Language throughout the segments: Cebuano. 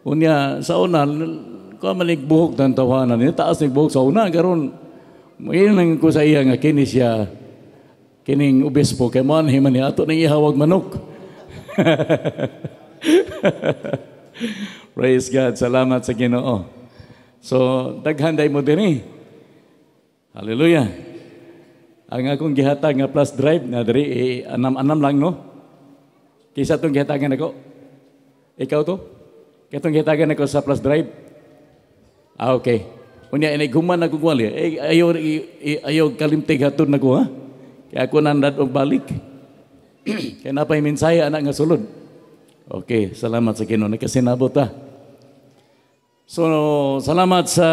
Unya sa una ko man buhok tan tawanan ni taas ni buhok sa una karon moingon ko sa iya nga kini siya kining obispo kay mo anhi man ni ato ning ihawag manok. Praise God, salamat sa Ginoo. So daghan day mo dinhi. Hallelujah. Ang akong gihatag nga plus drive na diri eh, anam-anam lang no. Kaysa tong gihatagan ako. Ikaw to? Katong gihatagan ako sa plus drive. Ah, okay. Unya ini guman ako gwali. Eh, ayaw ayaw kalimtig hatod nako ha. Kaya ako nandad og balik. Kaya napay mensahe anak nga sulod. Okay, salamat sa Ginoo nakasinabot ta. So salamat sa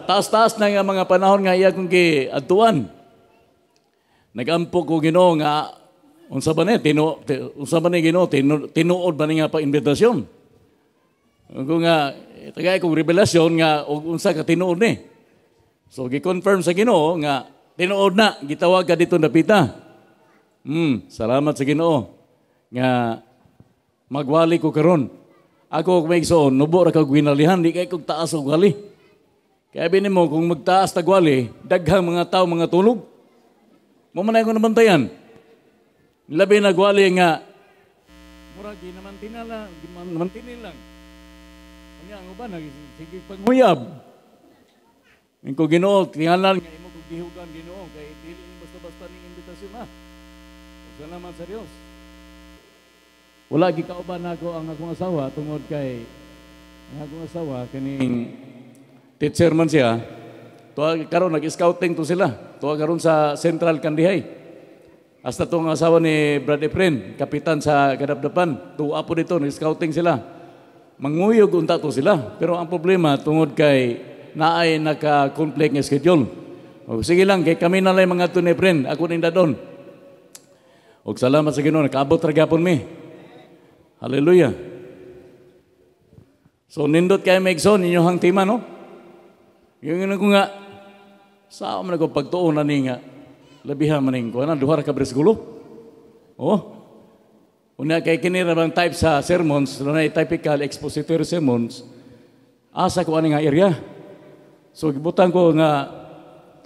taas-taas na nga mga panahon nga iya kong giadtuan. Nagampo ko Ginoo nga unsa ba ni unsa ba ni Ginoo tinuod ba ni nga pa-imbitasyon? Kung nga tagay kong revelasyon nga og unsa ka tinuod ni. So gi-confirm sa Ginoo nga tinuod na gitawag ka dito dapita. Salamat sa Ginoo nga magwali ko karon. Ako kung may igsoon, nubo ra kag winalihan, di kay kog taas og wali. Kaya bini mo kung magtaas tag wali, daghang mga tao mga tulog. Mo man ako nabantayan. Labi na gwali nga murag ginamantinala, ginamantinil lang. Unya ang uban sige panghuyab. Ingko Ginoo, tingalan nga imo kog gihugan Ginoo kay dili ni basta-basta ning imbitasyon ha. Salamat sa Dios. Wala gikauban nako ang akong asawa tungod kay ang akong asawa kining teacher man siya. Tuwa karon nag-scouting to sila. Tuwa karon sa Central Kandihay. Hasta tong asawa ni Brad Efren, kapitan sa Kadapdapan, tuwa po dito nag-scouting sila. Manguyog unta to sila. Pero ang problema tungod kay naay naka-conflict nga schedule. O, sige lang kay kami na lang mga to ni Efren, ako ning dadon. Og salamat sa Ginoo nakaabot ra gyapon mi. Hallelujah. So nindot kay Megson inyong tema no. Yung ko nga sa man ko pagtuon na ni nga labihan man ning kuan duha ra ka bersikulo. Oh. Unya kay kini ra bang type sa sermons, dunay typical expository sermons. Asa ko ani nga area. So gibutan ko nga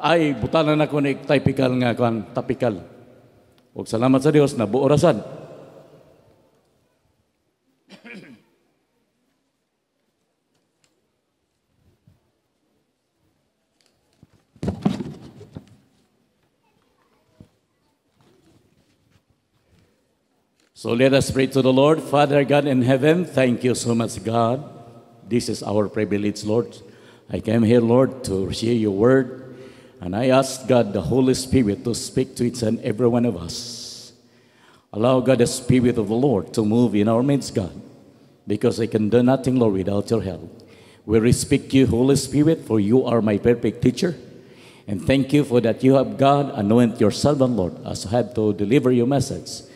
ay butanan nako ni typical nga kuan topical. Og salamat sa Dios nabuo ra sad. So let us pray to the Lord. Father God in heaven, thank you so much, God. This is our privilege, Lord. I came here, Lord, to share your word. And I ask God, the Holy Spirit, to speak to each and every one of us. Allow God, the Spirit of the Lord, to move in our midst, God, because I can do nothing, Lord, without your help. We respect you, Holy Spirit, for you are my perfect teacher. And thank you for that you have, God, anoint your servant, Lord, as I have to deliver your message.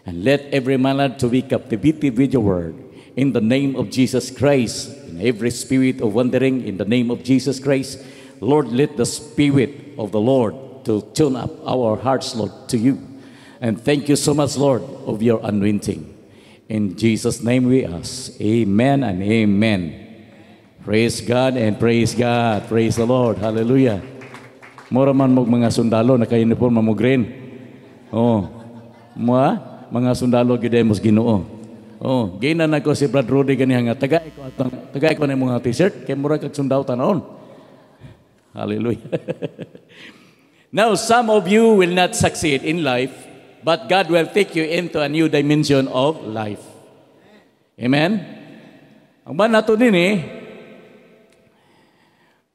And let every man to be captivated with your word. In the name of Jesus Christ, in every spirit of wandering, in the name of Jesus Christ, Lord, let the Spirit of the Lord to tune up our hearts, Lord, to you. And thank you so much, Lord, of your anointing. In Jesus' name we ask. Amen and amen. Praise God and praise God. Praise the Lord. Hallelujah. Mura man mog mga sundalo, naka-uniform mo green. Oh. Mua? Mga sundalo gyud mos Ginoo. Oh, ginan nako si Brad Rudy ganiha nga tagay ko atong tagay ko ni mga t-shirt kay mura kag sundalo tanawon. Hallelujah. Now some of you will not succeed in life, but God will take you into a new dimension of life. Amen. Ang ban nato dinhi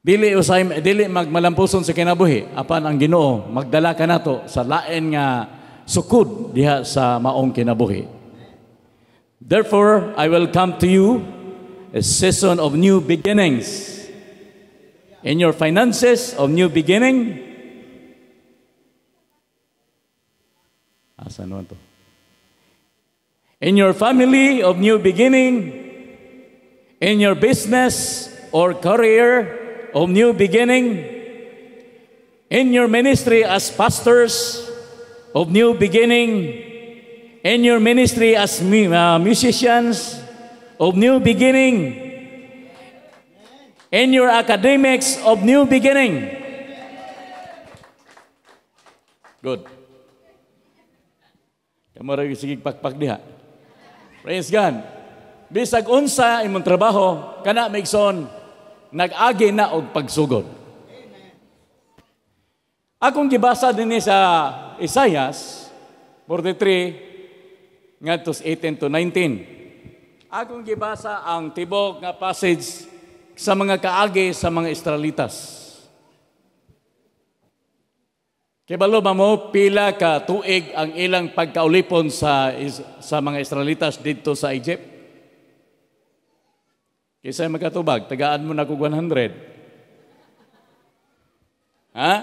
dili usay dili magmalampuson sa kinabuhi apan ang Ginoo magdala kanato sa lain nga sukod diha sa maong kinabuhi. Therefore, I will come to you a season of new beginnings. In your finances, of new beginning. Asa naman to? In your family, of new beginning. In your business or career, of new beginning. In your ministry as pastors, of new beginning. In your ministry as musicians, of new beginning. In your academics of new beginning. Good. Kamara sige pakpak diha. Praise God. Bisag unsa imong trabaho, kana migson nag-agi na og pagsugod. Akong gibasa dinhi sa Isaias 43 ngadto 18 to 19. Akong gibasa ang tibok nga passage sa mga kaagi sa mga Israelitas. Kibalo ba mo pila ka tuig ang ilang pagkaulipon sa mga Israelitas didto sa Egypt? Kaysa magkatubag, tagaan mo na kog 100. Ha?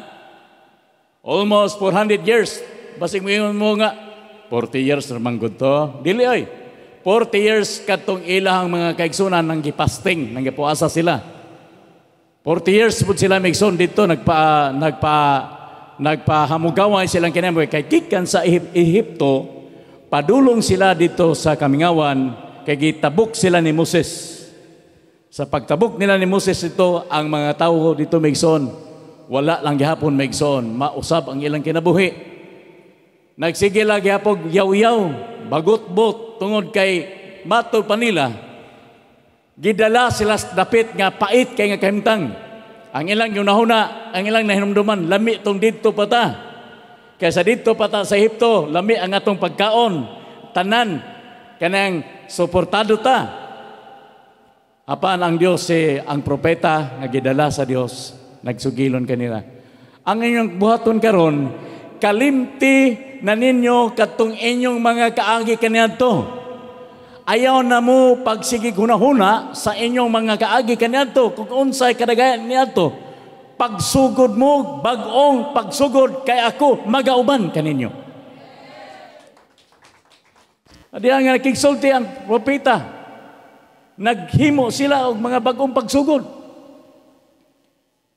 Almost 400 years. Basig mo ingon mo nga, 40 years naman gud to. Dili ay. 40 years katong ilang mga kaigsunan nang gipasting, nang gipuasa sila. 40 years pud sila migson dito, nagpahamugaway silang kinabuhi. Kay gikan sa Ehipto, padulong sila dito sa kamingawan, kay gitabok sila ni Moses. Sa pagtabok nila ni Moses ito, ang mga tao dito migson, wala lang gihapon migson, mausab ang ilang kinabuhi. Nagsige lang gihapon yaw-yaw, bagot-bot, tungod kay mato pa nila, gidala sila dapit nga pait kay nga kahimtang. Ang ilang yunahuna, ang ilang nahinumduman, lami tong didto pa ta. Kaysa didto pa ta sa Ehipto, lami ang atong pagkaon, tanan, kanang suportado ta. Apan ang Dios ang propeta nga gidala sa Dios, nagsugilon kanila. Ang inyong buhaton karon, kalimti na ninyo katong inyong mga kaagi kaniadto. Ayaw na mo pagsigig hunahuna sa inyong mga kaagi kaniadto kung unsay kadagayan niadto. Pagsugod mo, bag-ong pagsugod kay ako magauban kaninyo. Diyan nga nakigsulti ang propeta. Naghimo sila og mga bag-ong pagsugod.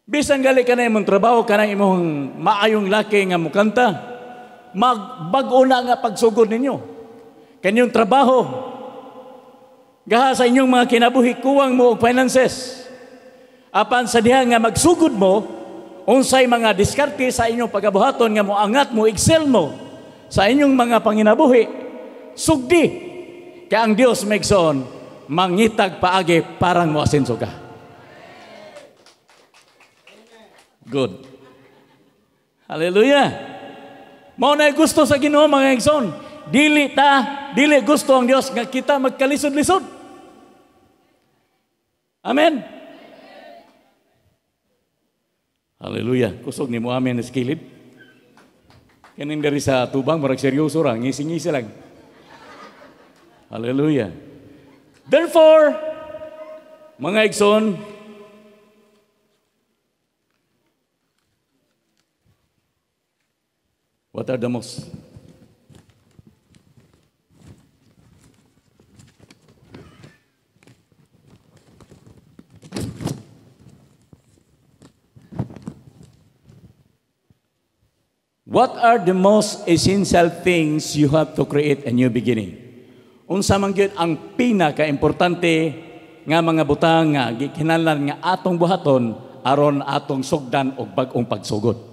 Bisan gali ka na imong trabaho, kanang imong maayong laki nga mukanta, magbag-o na nga pagsugod ninyo. Kanyong trabaho, gaha sa inyong mga kinabuhi, kuwang mo og finances. Apan sa diha nga magsugod mo, unsay mga diskarte sa inyong pagabuhaton nga moangat mo, excel mo sa inyong mga panginabuhi, sugdi. Kaya ang Dios megsoon, mangitag paagi parang moasenso ka. Good. Hallelujah. Mao na gusto sa Ginoo mga igsoon. Dili ta, dili gusto ang Dios nga kita magkalisod-lisod. Amen. Hallelujah. Kusog nimo amen sa kilid. Kaning diri sa tubang murag seryoso ra, ngisi-ngisi lang. Hallelujah. Therefore, mga igsoon, what are the most? What are the most essential things you have to create a new beginning? Unsa man gyud ang pinakaimportante nga mga butang nga gikinahanglan nga atong buhaton aron atong sugdan og bag-ong pagsugod?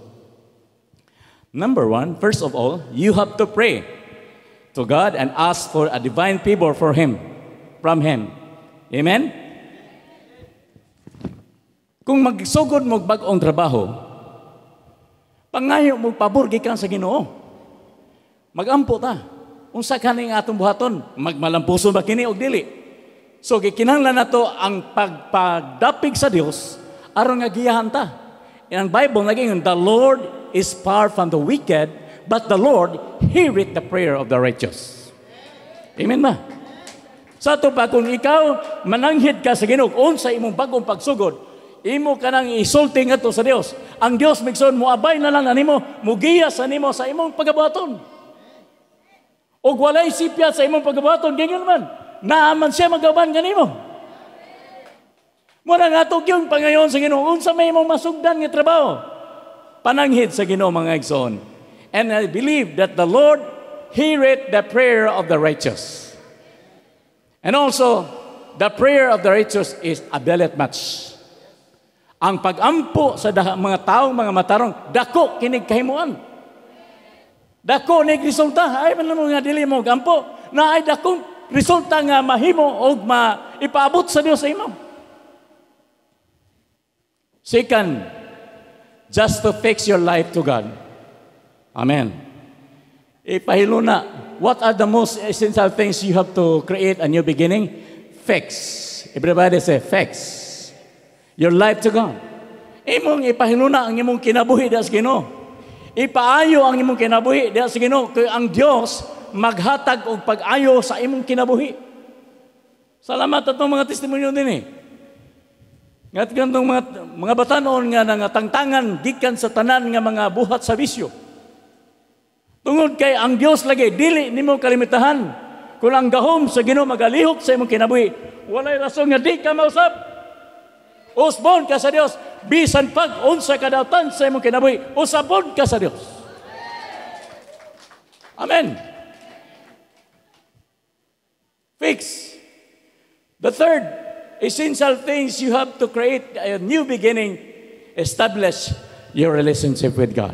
Number one, first of all, you have to pray to God and ask for a divine favor for Him, from Him. Amen? Kung magsugod mo bag-ong trabaho, pangayo mo pabor gikan sa Ginoo. Magampo ta. Unsa kaning atong buhaton? Magmalampuson ba kini og dili? So gikinahanglan nato ang pagpadapig sa Dios aron nga giyahan ta. In ang Bible naging the Lord is far from the wicked, but the Lord heareth the prayer of the righteous. Amen ba? Sa ato pa, kung ikaw mananghid ka sa Ginoo, unsa imong bagong pagsugod, imo ka nang isulti ngadto sa Dios. Ang Dios migson moabay na lang animo, mugiya sa nimo sa imong pagabuhaton. Og walay sipyat sa imong pagabuhaton, ganyan man, naaman siya magaban kanimo. Muna nga ato yung pangayon sa Ginoo, unsa may imong masugdan nga trabaho. Pananghid sa Ginoo mga igsoon. And I believe that the Lord heareth the prayer of the righteous. And also, the prayer of the righteous is availeth much. Ang pagampo sa mga taong mga matarong, dako kinig kahimuan. Dako ni resulta. Ay man mo nga dili mo gampo, na ay dakong resulta nga mahimo og maipaabot sa Dios sa imo. Second, just to fix your life to God. Amen. Ipahiluna, what are the most essential things you have to create a new beginning? Fix. Everybody say, "Fix your life to God." Imong ipahiluna ang imong kinabuhi diha sa Ginoo. Ipaayo ang imong kinabuhi diha sa Ginoo kay ang Dios maghatag og pag-ayo sa imong kinabuhi. Salamat atong mga testimonyo din eh. Ngat gantong mga batanon nga nangatangtangan gikan sa tanan nga mga buhat sa bisyo. Tungod kay ang Dios lagi dili nimo kalimitahan. Kung ang gahom sa Ginoo magalihok sa imong kinabuhi, walay rason nga di ka mausab. Usbon ka sa Dios bisan pag unsa kadautan sa imong kinabuhi, usabon ka sa Dios. Amen. Fix. The third essential things you have to create a new beginning, establish your relationship with God.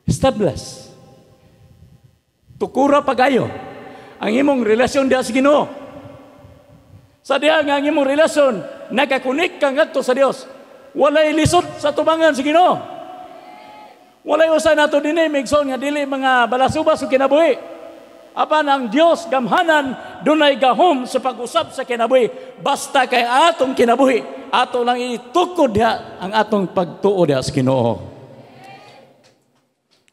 Establish. Tukura pagayo ang imong relasyon diha sa Ginoo. Sa diha nga ang imong relasyon nakakunik ka ngadto sa Dios, walay lisod sa tubangan sa Ginoo. Walay usa nato dinhi, migsoon, nga dili mga balasubas o kinabuhi. Apan ang Dios gamhanan, dunay gahom sa pag-usab sa kinabuhi. Basta kay atong kinabuhi, ato lang itukod diha ang atong pagtuo diha sa Ginoo.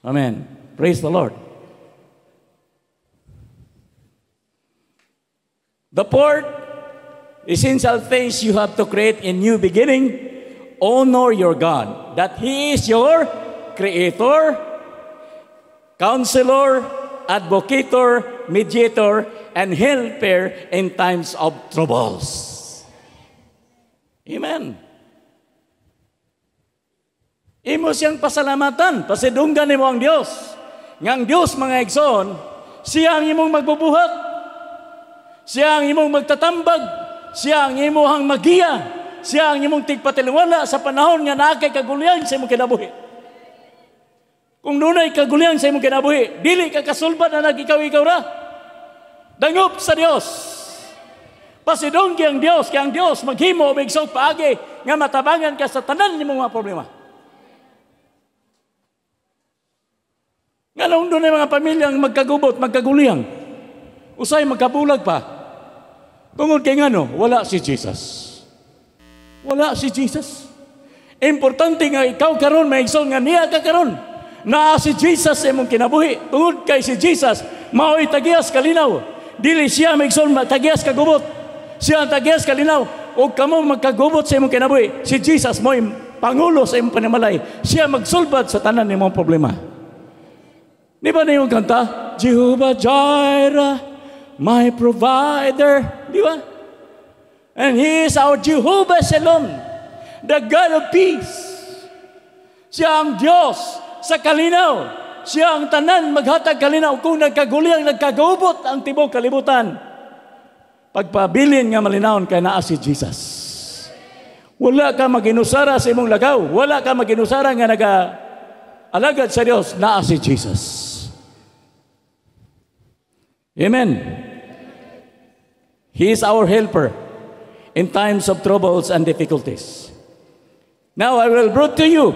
Amen. Praise the Lord. The fourth essential things you have to create a new beginning, honor your God, that He is your creator, counselor, advocator, mediator, and helper in times of troubles. Amen. Imo siyang pasalamatan, pasidunggan nimo ang Dios. Nga ang Dios, mga igsoon, siya ang imong magbubuhat. Siya ang imong magtatambag. Siya ang imong magiya. Siya ang imong tigpatiliwala sa panahon nga naa kay kagulyan sa imong kinabuhi. Kung dunay kagulyan sa imong kinabuhi, dili ka kasulbad na nag-ikaw-ikaw ra. Dangop sa Dios. Pasidunggi ang Dios, kay ang Dios maghimo og igsoong paagi nga matabangan ka sa tanan nimong mga problema. Nganong dunay mga pamilyang magkagubot, magkaguliyang, usay magkabulag pa. Tungod kay ngano, wala si Jesus. Wala si Jesus. Importante nga ikaw karon may igsoon nga niya ka karon. Naa si Jesus sa imong kinabuhi. Tungod kay si Jesus mao'y tagiyas kalinaw. Dili siya may igsoon tagiyas kagubot. Siya ang tagiyas kalinaw. Og kamo magkagubot sa imong kinabuhi, si Jesus mo'y pangulo sa imong panimalay. Siya magsulbad sa tanan nimong problema. Di ba na yung kanta? Jehovah Jireh, my provider. Di ba? And He is our Jehovah Shalom, the God of peace. Siya ang Diyos sa kalinaw. Siya ang tanan maghatag kalinaw. Kung nagkaguliyang, nagkagubot ang tibok kalibutan, pagpabilin nga malinawon kay naa si Jesus. Wala ka maginusara sa imong lagaw. Wala ka maginusara nga naga-alagad sa Dios. Naa si Jesus. Amen. He is our helper in times of troubles and difficulties. Now I will bring to you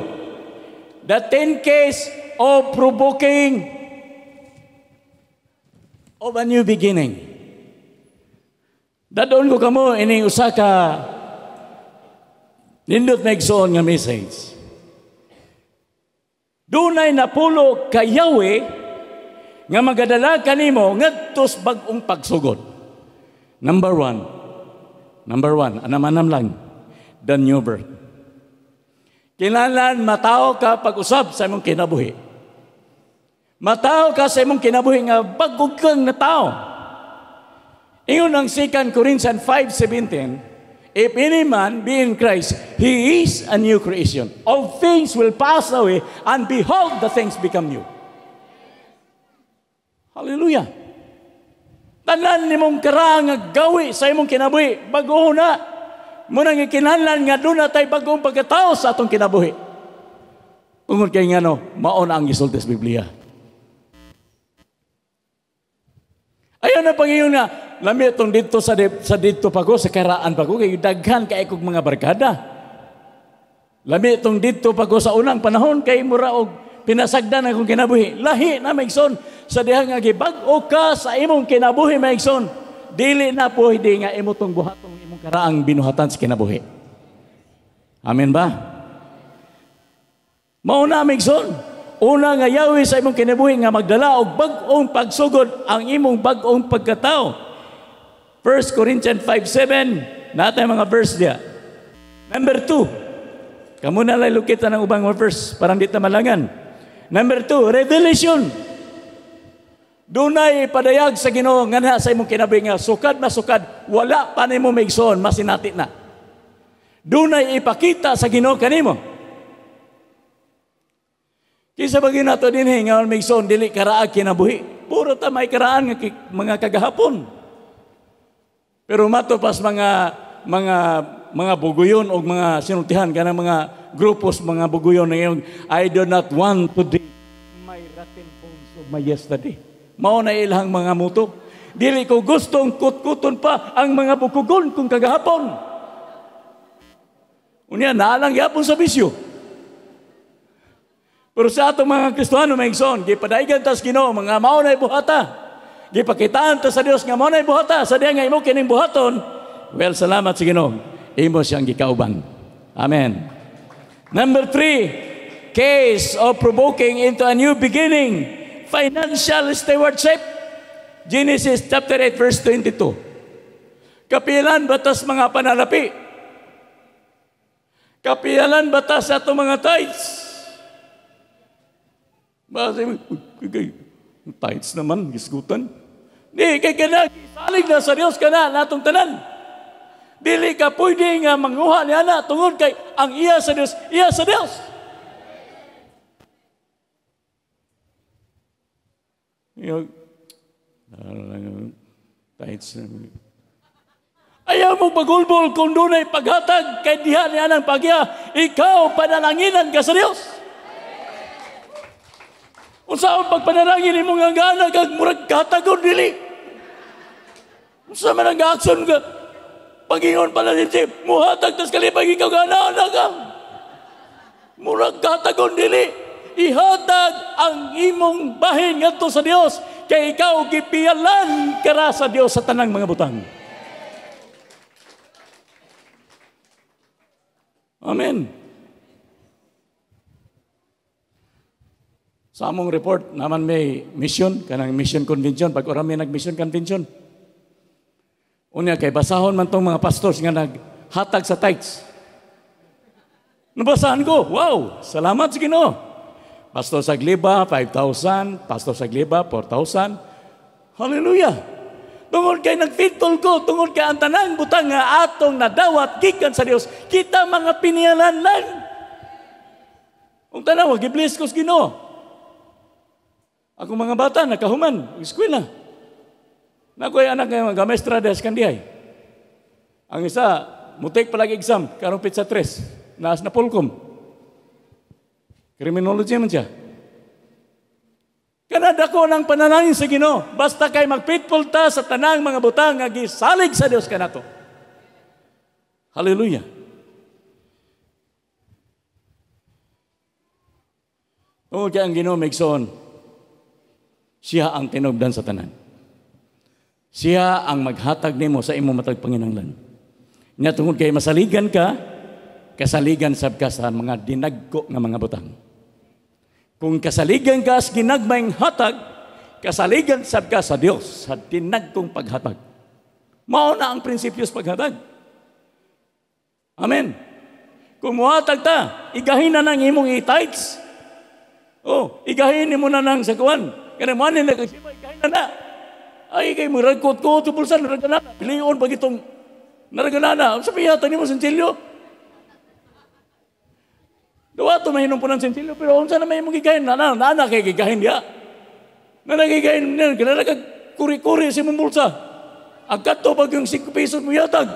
the 10 case of provoking of a new beginning. Dadon ko kamo ining usa ka nindot na igsoon nga message. Dunay napulo ka Yahweh nga magadala kanimo ngadto sa bag-ong pagsugod. Number one, anam-anam lang, the new birth. Kinahanglan matawo ka pag-usab sa imong kinabuhi. Matawo ka sa imong kinabuhi nga bag-o kang natao. Ingon ang 2 Corinthians 5:17, "If any man be in Christ, he is a new creation. All things will pass away, and behold, the things become new." Hallelujah. Tanan nimong karaang nga gawi sa imong kinabuhi, bag-o na. Muna nga kinahanglan nga doon na tayo bagong pagkatao sa atong kinabuhi. Tungod kay ngano, mao na ang gisulti sa Biblia. Ayaw na Panginoon nga, lami itong dito sa dito pa ko, sa karaan pa ko, kay daghan kay kog mga barkada. Lami itong dito pa ko sa unang panahon, kay mura og pinasagdan akong kinabuhi. Lahi na maigsoon, sa dihang nga gibag-o ka sa imong kinabuhi maigsoon. Dili na pwede nga imo tong buhatong imong karaang binuhatan sa kinabuhi. Amen ba? Mao na maigsoon. Una nga yawi sa imong kinabuhi nga magdala og bag-ong pagsugod ang imong bag-ong pagkatao. 1 Corinthians 5:7, natay mga verse diya. Number 2, kamo na lang lukitan ang ubang mga verse para hindi ta malangan. Number 2, revelation. Dunay padayag sa Ginoo nganha sa imong kinabuhi nga sukad masukad wala pa nimo maigsoon masinati na. Dunay ipakita sa Ginoo kanimo. Kisa ba ginato dinhi nga maigsoon dili karaag kinabuhi. Puro ta may karaan nga mga kagahapon. Pero mato pas mga buguyon o mga sinultihan kanang mga grupos mga buguyon ngayon, I do not want to dig my rotten bones of my yesterday. Mao na ilang mga muto. Dili ko gustong kutkuton pa ang mga bukugon kung kagahapon. Unya naalang gyapon sa bisyo. Pero sa atong mga Kristohano maigsoon, gipadaigan tas Ginoo mga mao na buhata. Gipakitaan ta sa Dios nga mao na buhata, sa diha nga imo kining buhaton. Well, salamat sa Ginoo. Imo siyang gikauban. Amen. Number 3, case of provoking into a new beginning, financial stewardship. Genesis chapter 8 verse 22. Kapilan batas mga panalapi? Kapilan batas sa atong mga tithes? Tithes naman, gisgutan. Di, kay kana, salig na sa Dios kana, natong tanan. Dili ka pwede nga manguha niya na tungod kay ang iya sa Dios, iya sa Dios. Tithes. Ayaw mo pagulbol kung dunay paghatag kay diha niya ng pagya, ikaw panalanginan ka sa Dios. Unsa ang pagpanalangin nimo nga gana kag murag katagon dili? Unsa man ang aksyon ka? Pagingon pala ni Chief, muhatag tas kalipay ikaw gana na ka. Murag katagon dili. Ihatag ang imong bahin ngadto sa Dios kay ikaw gipiyalan kara sa Dios sa tanang mga butang. Amen. Sa among report, naman may mission, kanang mission convention, pag ora may nag-mission convention. Unya, kay basahon man tong mga pastors nga naghatag sa tithes. Nabasahan ko, wow, salamat sa Ginoo. Pastor Sagliba, 5,000. Pastor Sagliba, 4,000. Hallelujah! Tungod kay nagfitol ko, tungod kay ang tanang butang nga atong nadawat gikan sa Dios, kita mga piniyalan lang. Kung tanaw, gi-bless ko sa Ginoo. Akong mga bata, nakahuman, eskwela. Nakoy anak nga mga maestra des kandihay. Ang isa, mutik palagi exam, karong pizza 3, naas na Polcom. Criminology man siya. Kanada ko ng panalangin sa Ginoo, basta kay magfaithful ta sa tanang mga butang nga gisalig sa Dios kanato. Hallelujah. Tungod kay ang Ginoo maigsoon, siya ang tinubdan sa tanan. Siya ang maghatag nimo sa imong matag panginahanglan. Nya tungod kay masaligan ka, kasaligan sab ka sa mga dinagko nga mga butang. Kung kasaligan ka sa ginagmayng hatag, kasaligan sab ka sa Dios sa dinagkong paghatag. Mao na ang prinsipyo sa paghatag. Amen. Kung muhatag ta, igahin na nang imong i-tithes. Oh, igahin nimo na nang sa kuan. Kanang manin na kagsimay, kain na na. Ay, kay murag kot-kot, bulsan, naraganana. Piliyon pag itong naraganana. Sa piyata ni mo, sensilyo. Dawa ito, mahinom po ng sensilyo, pero unsa na may mong gigahin? Nana, kay gigahin niya. Nana, gigahin niya. Kanana kag kuri-kuri si mong bulsa. Agkat to, pag yung 5 pesos mo yatag.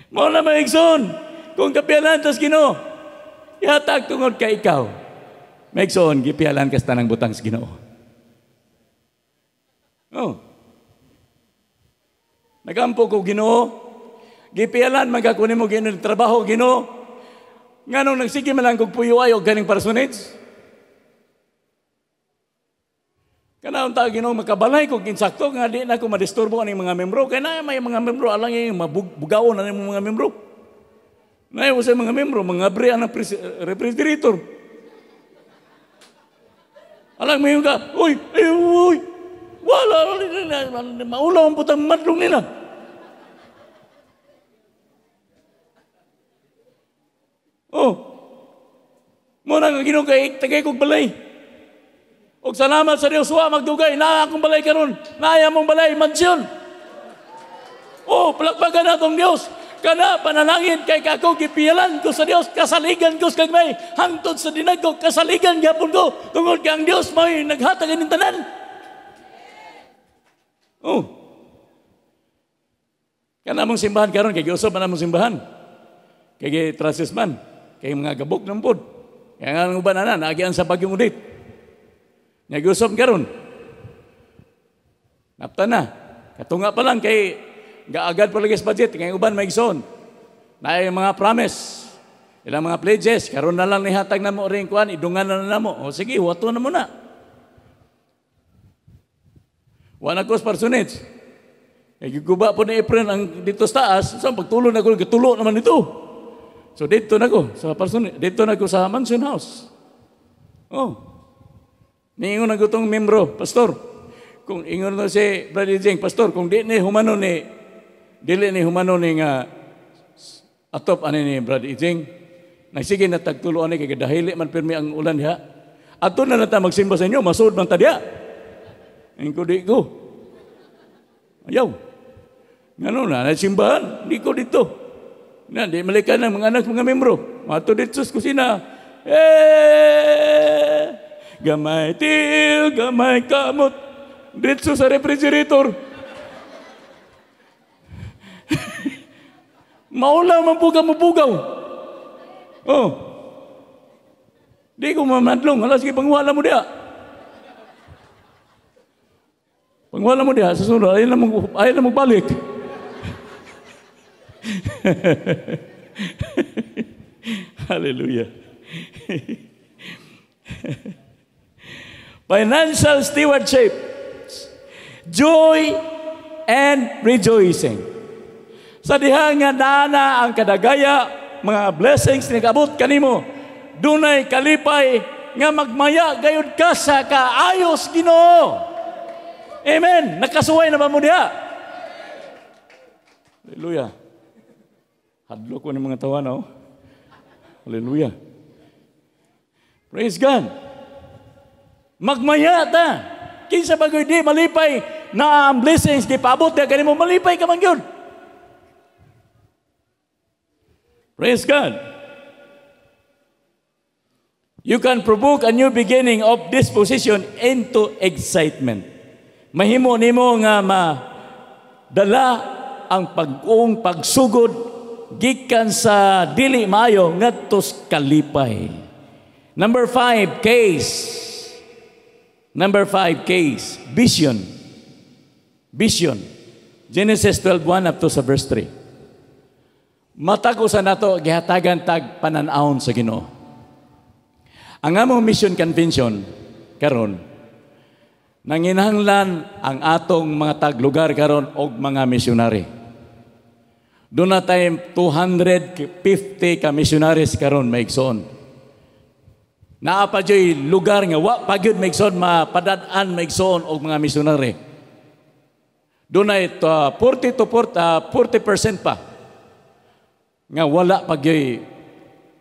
Mao na, mga igsoon, kung kapiyalan tas Ginoo, ihatag tungod kay ikaw. Mga igsoon, gipiyalan ka sa tanang butang sa Ginoo. Oh. Nagampo ko, Ginoo, gipiyalan man ka kunin mo Ginoo trabaho, Ginoo. Nganong nagsige man lang kog puyo ay og ganing parsonage? Kanaon ta Ginoo makabalay kog insakto nga di na ko madisturbo aning mga membro kay na may mga membro alang yung mabugaon na mga membro. Naay sa mga membro mga bre ang refrigerator. Alang mayon ka, uy, ay, uy. Wala, maulaw ang putang madlong nila. Oh. Muna nga Ginoo kay tagay kog balay. Og salamat sa Dios wa magdugay naa akong balay karon. Naaya mong balay mansyon. Oh, palakpakan natong Dios. Kana panalangin kay kako gipiyalan ko sa Dios, kasaligan ko sa gagmay hangtod sa dinagko, kasaligan gyapon ko tungod kay ang Dios mao'y naghatag ining tanan. Oh. Kana mong simbahan karon kay giusob man among simbahan. Kay traces man, kay mga gabok ng pod. Kaya nga ang uban na naagian sa bagyong udit. Nag-usap karon. Napta na. Katunga pa lang kay gaagad pa lagi sa budget kay uban may igsoon. Naay mga promise. Ilang mga pledges karon na lang nihatag namo ring kuan, idungan na lang namo. O sige, wato na muna. Wa na ko sa parsonage. Kay giguba po ni Efren ang dito sa taas, so pagtulo na ko, gitulo naman dito. So dito na ko sa parsonage, dito na ko sa mansion house. Oh. Niingon na ko tong membro, pastor. Kung ingon na si Brother Jeng, pastor, kung di ni humano ni dili ni humano ni nga atop ani ni Brother Jeng, nagsige na tagtulo ani kay dahili man pirmi ang ulan diha. Ato na ta magsimba sa inyo, masuod man ta diha. Ingko di ko. Ayaw. Ngano na, nagsimbahan, di ko dito. Na, di malikan ng mga anak, mga membro. Mato dito sa kusina. Eh, gamay til, gamay kamot. Dito sa refrigerator. Maulaw man po ka mabugaw. Oh. Di ko mamadlong. Hala, sige, pangwala mo diya. Pangwala mo diya, susunod, ayaw na magbalik. Hallelujah. Financial stewardship, joy and rejoicing. Sa diha nga dana ang kadagaya, mga blessings ni kabot kanimo, dunay kalipay nga magmaya gayud ka sa kaayos Ginoo. Amen. Nakasuway na ba mo diha? Hallelujah. Hadlo ko ng mga tawa na, oh. Hallelujah. Praise God. Magmaya ta. Kinsa bagoy di malipay na ang blessings di paabot diha kanimo, malipay ka man gyud. Praise God. You can provoke a new beginning of disposition into excitement. Mahimo nimo nga madala ang pag-uong pagsugod gikan sa dili maayo ngadto sa kalipay. Number 5, case. Number 5, case. Vision. Vision. Genesis 12:1 up to sa verse 3. Matag usa nato gihatagan tag panan-awon sa Ginoo. Ang among mission convention karon nanginahanglan ang atong mga taglugar karon og mga misyonary. Doon na tayo 250 ka missionaries karon maigsoon. Naa pa dyo'y lugar nga wa pa gyud maigsoon mapadad-an maigsoon og mga misyonary. Doon ay 40 to 40% pa nga wala pa gyud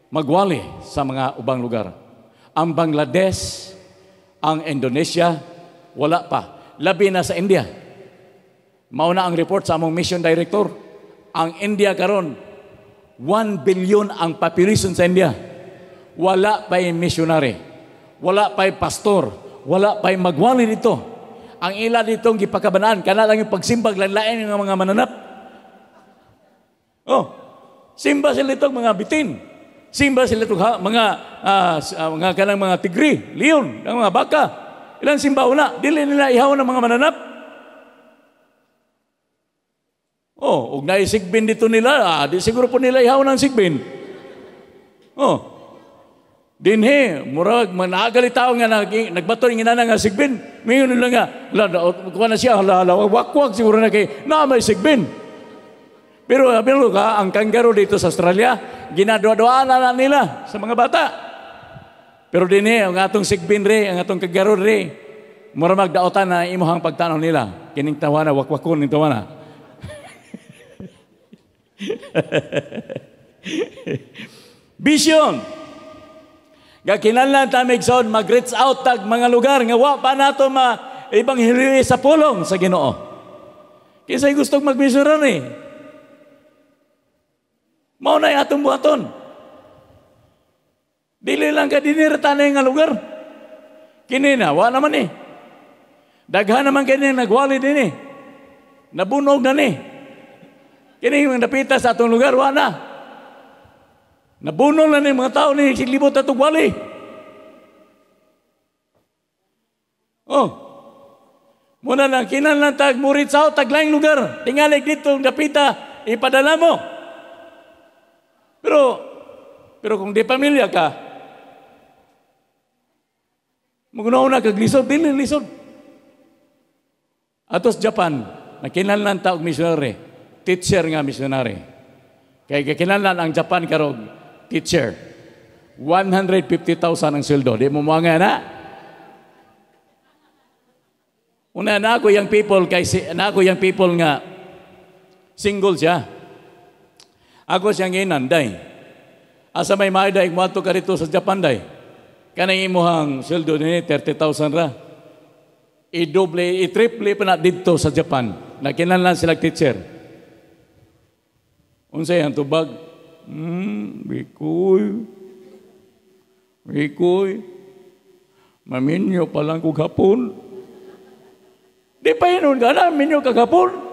magwali sa mga ubang lugar. Ang Bangladesh, ang Indonesia, wala pa. Labi na sa India. Mauna ang report sa among mission director. Ang India karon 1 billion ang population sa India. Wala pa'y missionary. Wala pa'y pastor. Wala pa'y magwali dito. Ang ila ditong gipakabanaan, kana lang yung pagsimbag, lain-lain ng mga mananap. Oh, simba sila itong mga bitin. Simba sila itong mga mga kanang mga tigri, leon, ang mga baka. Ilang simba una, dili nila ihaw ng mga mananap. Oh, ug naisigbin dito nila, di siguro po nila ihaw ng sigbin. Oh. Dinhi, murag managali tao nga nagbato ng inana nga sigbin. Mayon nila nga, kuha na siya, hala, wakwak siguro na kay na may sigbin. Pero bilo ka, ang kangaroo dito sa Australia, ginadwa-duaan na nila sa mga bata. Pero dinhi, ang atong sigbin re, ang atong kangaroo re, murag magdaotan na imuhang pagtanaw nila. Kining tawana, wakwakon ning tawana. Vision. Gakinahanglan ta migsoon mag-reach out tag mga lugar nga wa pa nato ma-ebanghelyo sa pulong sa Ginoo. Kinsay gustong mag-missionary? Mao na atong buhaton. Dili lang ka dinirta na nga lugar. Kini na wa naman eh. Daghan naman kini nagwali dinhi. Nabunog na ni. Kini yung napita sa atong lugar wa na. Nabunol na ni mga tao ni siglibot atong wali. Oh. Muna lang kinahanglan tag murit sa taglaing lugar. Tingali dito dapita ipadala mo. Pero kung di pamilya ka, maguna-una kag lisod, dili lisod. Atos Japan, nakinahanglan ta og missionary, teacher nga missionary. Kay kinahanglan ang Japan karog teacher. 150,000 ang sweldo. Di mo mga na. Una na ako yung people kay na ako yung people nga single siya. Ako siyang inanday. Asa may maayday moadto ka dito sa Japan day. Kanang imuhang sweldo ni 30,000 ra. I-doble, i-triple pa na didto sa Japan. Nakinahanglan sila teacher. Unsay ang tubag? Bikoy. Bikoy. Maminyo pa lang kog hapon. Di pa yun ka na, minyo kag hapon.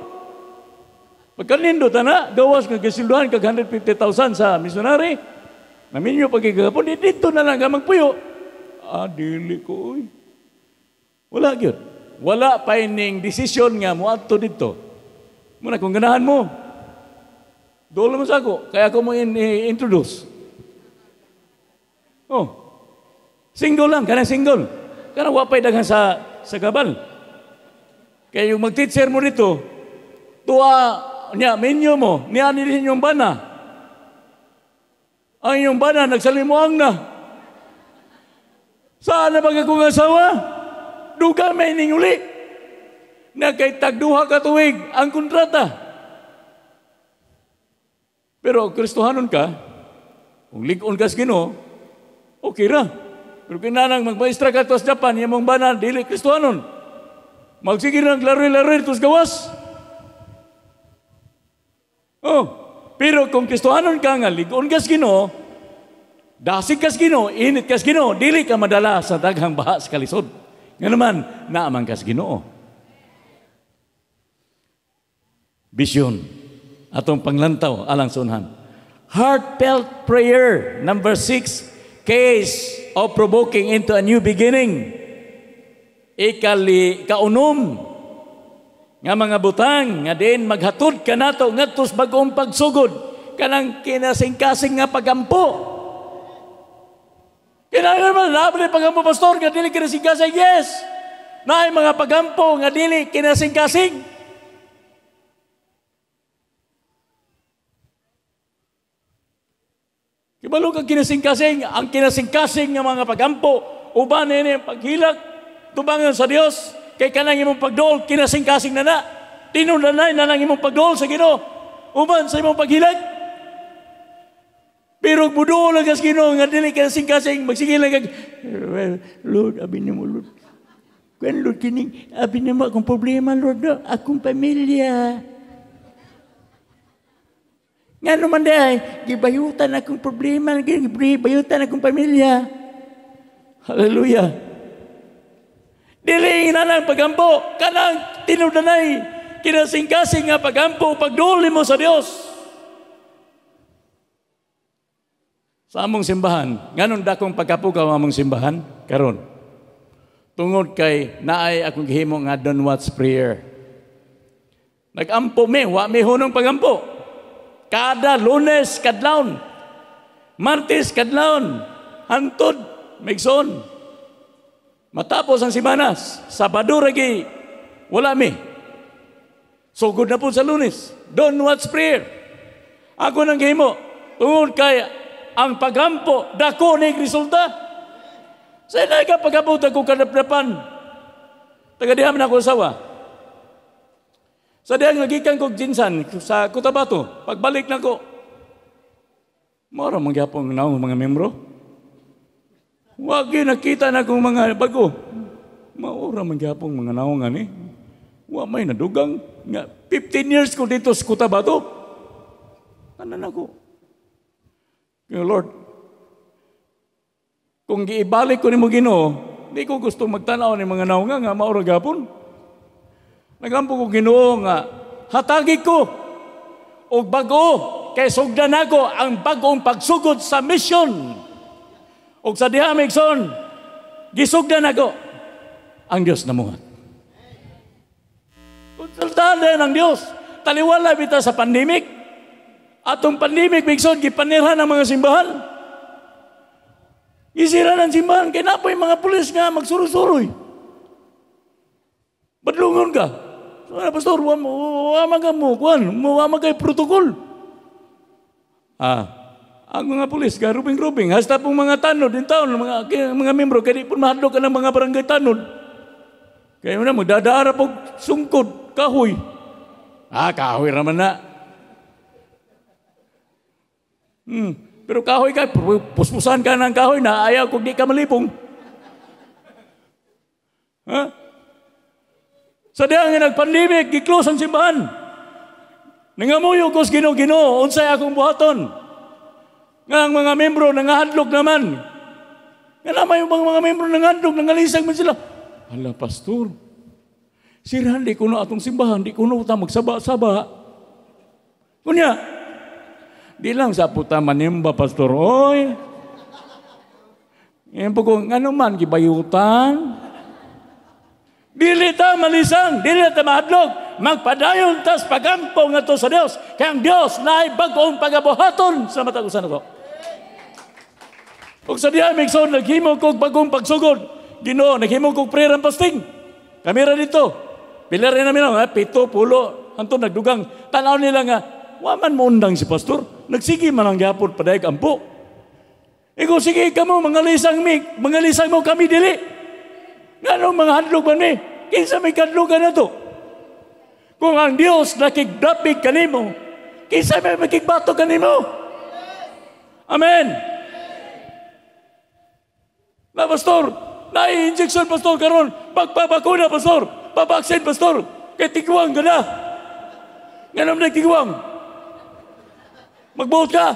Pagkanindo ta na, gawas nga gisilduhan kag 150,000 sa missionary. Maminyo pag kagapon, di dito na lang ka magpuyo. Ah, dili ko, oy. Wala gyud. Wala pa ining desisyon nga moadto dito. Muna kung ganahan mo, dulo mo sa ako, kaya ako mo introduce. Oh. Single lang, kanang single. Kanang wapay daghan sa gabal. Kaya yung mag-teacher mo dito, tuwa niya, minyo mo, niya nilhin yung bana. Ang iyong bana, nagsalimuang na. Saan na bang akong asawa? Duga may ninguli. Na kay tagduha ka tuwig ang kontrata. Pero Kristohanon ka, kung lig-on ka sa Ginoo, okay ra. Pero kinanang magmaestra ka sa Japan, yung mong bana, dili Kristohanon. Magsige nang laro-laro tos gawas. Oh, pero kung Kristohanon ka nga, lig-on ka sa Ginoo, dasig ka sa Ginoo, init ka sa Ginoo, dili ka madala sa daghang baha sa kalisod. Nga naman, naamang ka sa Ginoo. Vision. Atong panglantaw alang sa unhan. Heartfelt prayer, number 6, case of provoking into a new beginning. Ikali kaunom nga mga butang nga din maghatod kanato ngadto sa bag-ong pagsugod kanang kinasingkasing nga pagampo. Kinahanglan man labi pagampo pastor nga dili kinasingkasing. Yes. Naay mga pagampo nga dili kinasingkasing. Kibalo kang kinasingkasing, ang kinasingkasing nga mga pagampo uban nini ang paghilak tubangan sa Dios kay kanang imong pagdol kinasingkasing na na. Tinundanay na nang imong pagdol sa Ginoo uban sa imong paghilak. Pero budo lang sa Ginoo nga dili kinasingkasing, magsige lang kag Lord, abi nimo Lord. Kwan Lord kining abi nimo akong problema Lord, no? Akong pamilya. Ngano man day, gibayutan akong problema, gibayutan akong pamilya. Hallelujah. Dili na lang pagampo, kanang tinudanay, kinasingkasing nga pagampo, pagduli mo sa Dios. Sa among simbahan, nganong dakong pagkapukaw ang among simbahan karon? Tungod kay naay akong gihimo nga Don't Watch Prayer. Nagampo mi, wa mi hunong pagampo. Kada Lunes kadlawon, Martes kadlawon, hantod migsoon. Matapos ang semanas, Sabado ragi wala mi. Sugod na po sa Lunes. Don't Watch Prayer. Ako nang gihimo tungod kay ang pagampo dako ni resulta. Sa inay ka pagabot ako kadapdapan. Taga diha man ako asawa. Sa diha nga gikan kog GenSan sa Cotabato, pagbalik nako. Mao ra man gyapon naong mga membro. Wa gyud nakita na kong mga bago. Mao ra man gyapon mga naong ani. Wa may nadugang nga 15 years ko dito sa Cotabato. Ano na ko? Kaya Lord, kung giibalik ko nimo Ginoo, di ko gusto magtanaw ni mga naong nga mao ra gyapon. Nagampo ko Ginoo nga hatagi ko og bag-o kay sugdan nako ang bag-ong pagsugod sa mission. Og sa diha migsoon, gisugdan nako ang Dios namuhat. Konsultahan din ang Dios. Taliwala bitaw sa pandemic. Atong pandemic migsoon gipanirhan ang mga simbahan. Gisira ng simbahan kay napoy mga pulis nga magsuroy-suroy. Badlungon ka. So, pastor, wa man ka mo, kuan, wa man kay protocol. Ang mga pulis, garubing-rubing, hasta pong mga tanod, din taon, mga membro, kaya di po mahadlok ka ng mga barangay tanod. Kaya na, magdadaara po sungkod, kahoy. Kahoy raman na. Pero kahoy ka, puspusan ka ng kahoy na ayaw kung di ka malipong. Ha? Sa diha nga nagpandemic, gi-close ang simbahan. Nangamuyo ko sa Ginoo, Ginoo, unsay akong buhaton. Nga ang mga membro nangahadlok naman. Nga naman yung mga membro nangahadlok, nangalisag man sila. Hala, pastor, sirahan di kuno atong simbahan, di kuno ta magsaba-saba. Kunya, di lang sa puta manimba, pastor, oy. Ngayon po kung ano man, gibayutan. Dili ta malisang, dili ta mahadlok, magpadayon tas pagampo ngadto sa Dios. Kaya ang Dios naay bag-ong pagabuhaton sa matag usa nato. Ug sa diha migsoon naghimo kog bagong pagsugod. Ginoo, naghimo kog prayer and fasting. Kami ra dito. Pila rin namin ha, 7, 10, hantod nagdugang. Tan-aw nila nga, wa man moundang si pastor. Nagsige man ang gyapon padayag ampo. Ikaw sige kamo mga lisang mi, mga lisang mo kami dili. Ngano mga hadlok man mi? Kinsa may kadlokan na to? Kung ang Dios nakigdapig kanimo, kinsa may makigbato kanimo? Amen. Na pastor, na-injection pastor karon, pagpabakuna pastor, pabaksin pastor, kay tigwang ka na. Ngano man tigwang? Magbuot ka.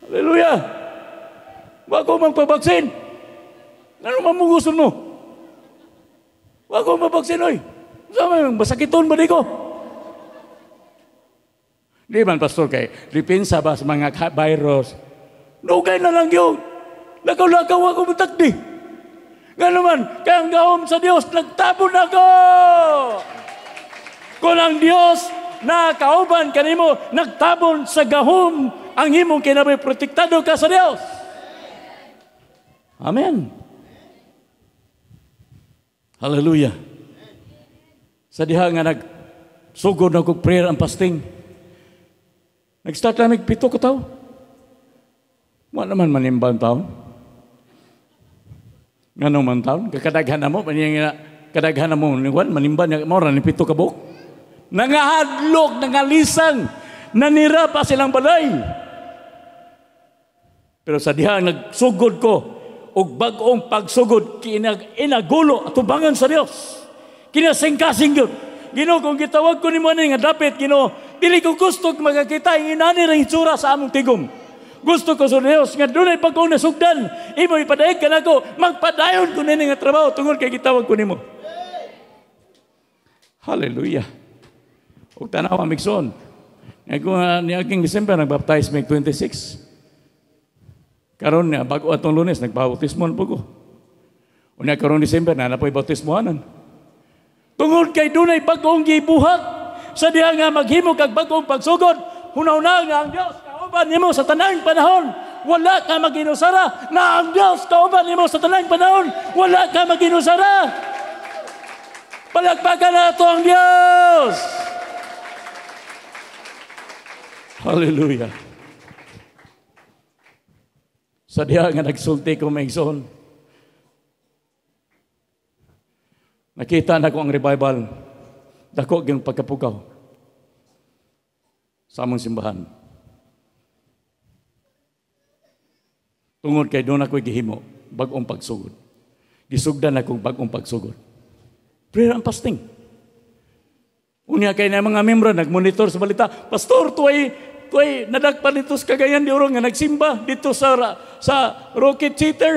Hallelujah. Wa ko magpabaksin. Ano man mo gusto mo? Wa ko mabaksin, oy. Sa may masakiton ba di ko? Di man, pastor, kay depensa ba sa mga virus? Dugay na lang yun. Lakaw-lakaw ako matakdi. Nga naman, kaya ang gahom sa Dios, nagtabon ako. Kung ang Dios na kauban kanimo, nagtabon sa gahom, ang imong kinabuhi, protektado ka sa Dios. Amen. Hallelujah. Sa diha nga nagsugod na kog prayer ang fasting. Nag-start na mig 7 ka tawo. Wa naman manimba ang taon. Nganong man taon? Kakadaghan na mo, kadaghan na mo, manimba niya, mao ra ni 7 ka buok. Nangahadlok, nangalisang, nanira pa silang balay. Pero sa diha nagsugod ko, og bag-ong pagsugod, inagulo atubangan sa Dios. Kinasingkasing yun. Ginoo, kung gitawag ko nimo ani nga dapit, Ginoo, dili ko gusto magakita ang inani ra hitsura sa among tigom. Gusto ko sa Dios nga dunay bag-ong nasugdan, imo ipadayag kanako, magpadayon ko nini nga trabaho tungod kay gitawag ko nimo. Hallelujah. Og tan-awa migsoon, Nga niaging December nagbaptize mig 26. Karon nga bago atong Lunes nagbautismo na po ko. Unya karon December na na po'y bautismohanan. Tungod kay dunay bag-ong gibuhat sa diha nga maghimo kag bag-ong pagsugod, hunahuna nga ang Dios kauban nimo sa tanang panahon. Wala ka maginusara na ang Dios kauban nimo sa tanang panahon. Wala ka maginusara. Palagpakan na ito ang Dios. Hallelujah. Sa diha nga nagsulti ko maigsoon, nakita na ko ang revival. Dako gyud pagkapukaw sa among simbahan. Tungod kay doon ako'y gihimo, bag-ong pagsugod. Gisugdan akong bag-ong pagsugod. Prayer and fasting. Unya kay na mga membro nagmonitor sa balita, Pastor, tuway nadagpan dito sa Cagayan de Oro nga nagsimba dito sa Rocket Theater.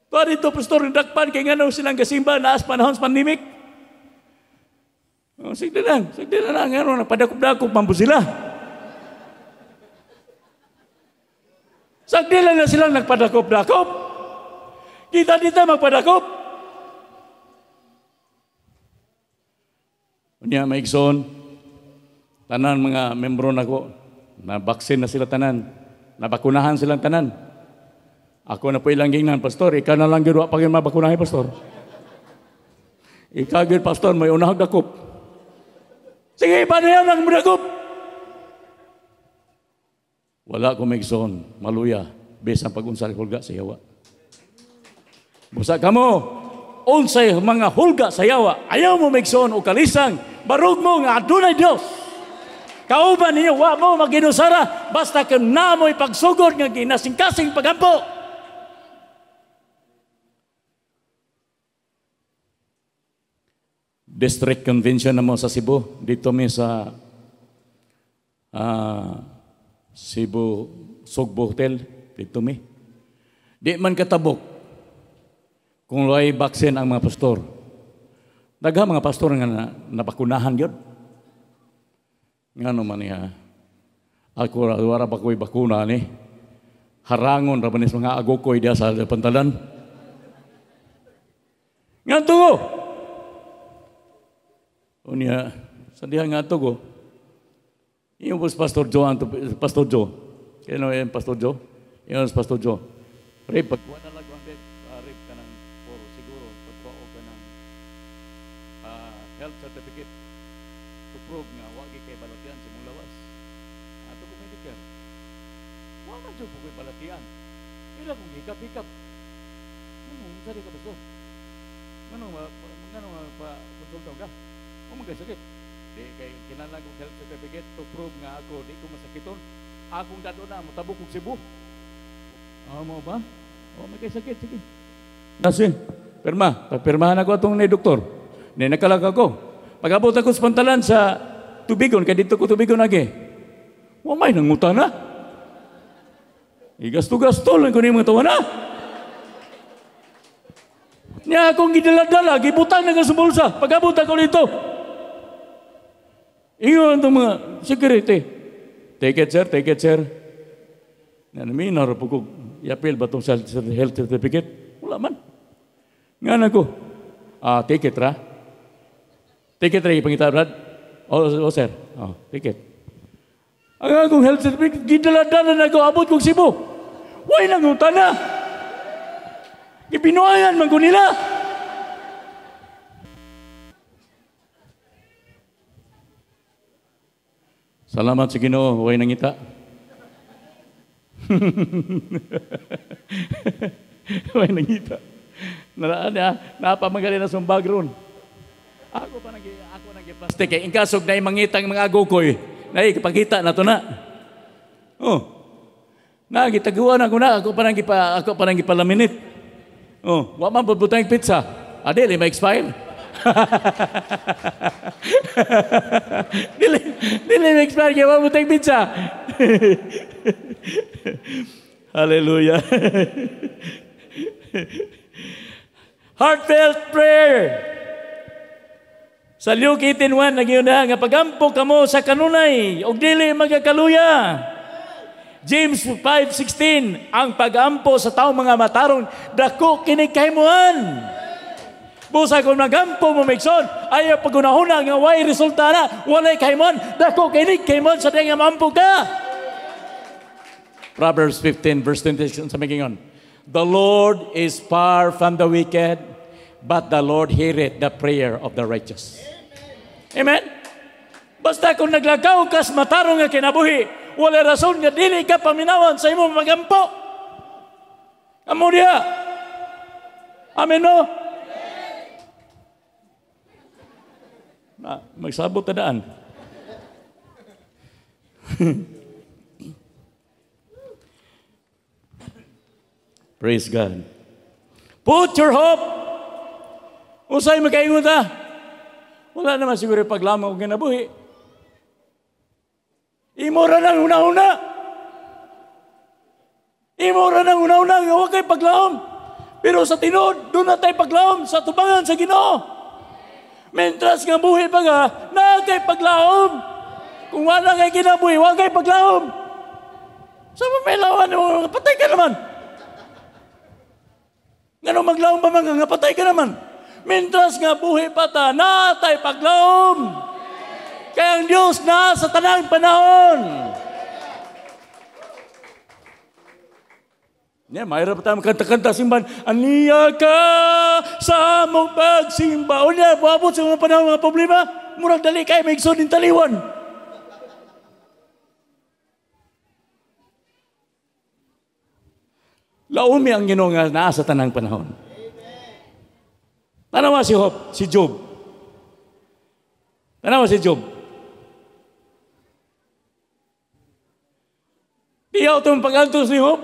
Tuwa dito, Pastor, nadagpan kay ngano silang gasimba naas panahon sa pandemic. Oh, sige lang ngano nagpadakop-dakop man po sila. Sagdi lang na silang nagpadakop-dakop. Kita dito magpadakop. Unya maigsoon, tanan mga membro nako, na-vaccine na sila tanan, nabakunahan silang tanan. Ako na po ilang gingnan, Pastor, ikaw na lang gyud wa pa gyud mabakunahan, Pastor. Ikaw gyud, Pastor, may unahag dakop. Sige, paano yan ang dakop? Wala ko maigsoon, maluya, bisan pag-unsay hulga sa yawa. Busa kamo, unsay mga hulga sa yawa, ayaw mo maigsoon o kalisang, barug mo nga adunay Dios. Kauban ninyo, wa mo maginusara, basta kung namoy pagsugod nga ginasingkasing pagampo. District Convention na mo sa Cebu, dito mi sa Cebu Sugbo Hotel, dito mi. Di man katabok kung walay vaccine ang mga pastor. Daghan mga pastor nga nabakunahan yun. Ngano man niya, ako wala pa ko'y bakuna ni. Harangon ra ba ni sa mga agokoy diya sa pantalan. Ngadto ko. Unya, sa diha ngadto ko. Yung Pastor Joe, Pastor Joe. Kaya no, yung Pastor Joe? Yung Pastor Joe. Rib, pagkuha na lang, rib ka ng, or siguro, pagkuha ka ng health certificate to prove nga wagi kay balatian sa mong lawas. Ato ko Medicare. Wa man jud ko'y balatian. Ila kong hikap-hikap. Ano, unsa di ka pastor? Ngano pa konsulta ka? Wa man kay sakit. Di kay kinahanglan kong health certificate to prove nga ako di ko masakiton. Akong dado na motabok og Cebu. Ah, mo ba? O may kay sakit, sige. Kasi pirma, papirmahan ako atong ni doktor. Ni nakalag ako. Pag-abot ako sa pantalan sa tubigon, kay dito ko tubigon agi. Wa may nanguta na. Igasto-gasto lang ko ni mga tawa na. Nya akong gidala-dala, gibutang na sa bulsa. Pag-abot ako dito. Ingon itong mga security. Take it, sir. Take it, sir. Nanaminar po ko. Yapil ba itong health certificate? Wala man. Nga na ko. Take it, ra. Ticket ra ipangita, Brad? Oh, sir. Oh, ticket. Ang akong health certificate, gidala-dala na ako, abot kong Cebu. Way nangunta na. Gipinuangan man ko nila. Salamat sa Ginoo, way nangita. Way nangita. Napamagali na sa background. Ako pa nag-plastic kay inkasog na mangitang mga agokoy. Naipakita na to na. Oh. Nagitaguan ako na, ako pa nang gipalaminit. Oh, wa man bubutang pizza. Adili ma-expire. Dili ma-expire kay wa butang pizza. Hallelujah. Heartfelt prayer. Sa Luke 18:1 nagyun na nga pagampo kamo sa kanunay ug dili magakaluya. James 5:16, ang pagampo sa taong mga matarong dako kini kahimuan. Busa kung nagampo mo migson, ayaw pagunahuna nga way resulta na, walay kahimuan, dako kini kahimuan sa nga maampo ka. Proverbs 15 verse 26 sa magingon, "The Lord is far from the wicked, but the Lord heareth the prayer of the righteous." Amen? Basta kung naglakaw kas matarong nga kinabuhi, wala rason nga dili ka paminawan sa imong magampo. Amo diha. Amen, no? Na, magsabot ta daan. Praise God. Put your hope. Usay makaingon ta. Wala naman siguro paglamang og kinabuhi. Imo ra nang una-una. Imo ra nang una-una nga wa kay paglaom. Pero sa tinuod, doon na tayo paglaom sa tubangan sa Ginoo. Mentras nga buhi pa nga, naa kay paglaom. Kung wala kay kinabuhi, wa kay paglaom. Sa may lawan mo, patay ka naman. Ngano maglaom pa man nga patay ka naman. Mentras nga buhi pa ta, naa tay paglaom. Kaya ang Diyos na sa tanang panahon. Yeah, mahirap tayo kanta-kanta simban. Aniya ka sa among pagsimba. O niya, buabot sa mga panahon, mga problema. Murag dali kay may igsoon din taliwan. Laumi ang Ginoo nga naa sa tanang panahon. Tanawa si Job, si Job. Tanawa si Job. Tiyaw itong pag-antos ni Job.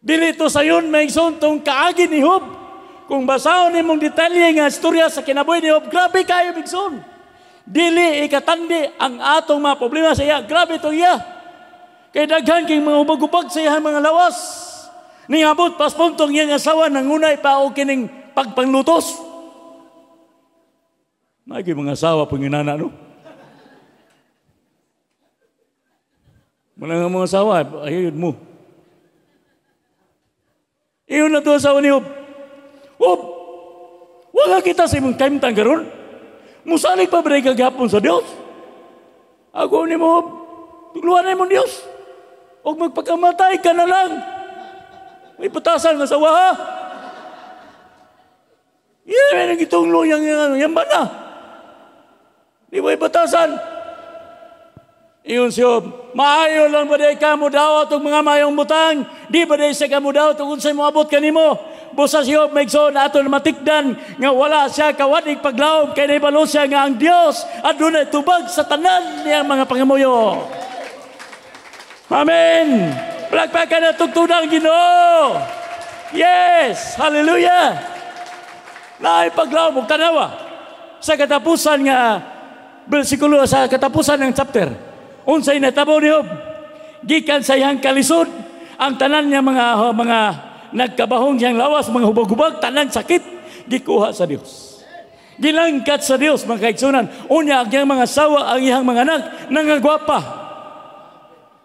Dili to sayon may igsoon tong kaagi ni Job. Kung basahon nimong detalye nga istorya sa kinabuhi ni Job, grabe kayo igsoon. Dili ikatandi ang atong mga problema sa iya. Grabe to iya. Kay daghan kay mga ubag-ubag sa iyang mga lawas. Ningabot pas puntong iyang asawa nangunay pa og kining pagpanglutos. Naay mga asawa panginana no. Muna nga mga asawa, ayun mo. Iyon na to asawa ni Job. Job, wala kita sa imong kaimtang karon. Musalig pa ba kagapon sa Dios? Ako ni mo, Job, tugluan na imong Dios. O magpakamatay ka na lang. May patasan nga sawa, ha? Yan, may nagitunglo yan ba na? Di mo ipatasan. Iyon si Job, maayo lang ba di ka mo dawat og mga mayong butang? Di ba di sa ka mo dawat og unsay moabot kanimo? Busa si Job maigsoon ato na matikdan nga wala siya kawadig paglaom kay naibalo siya nga ang Dios adunay tubag sa tanan niyang mga pangamuyo. Amen. Palakpakan na tugtunang Ginoo. Yes, hallelujah. Naay paglaom og tanawa sa katapusan nga bersikulo sa katapusan ng chapter. Unsay natabo ni Job? Gikan sa iyang kalisod, ang tanan niya mga nagkabahong siyang lawas, mga hubag-hubag, tanan sakit, gikuha sa Dios. Gilangkat sa Dios, mga kaigsunan. Unya ang iyang mga sawa, ang iyang mga anak, nangagwapa.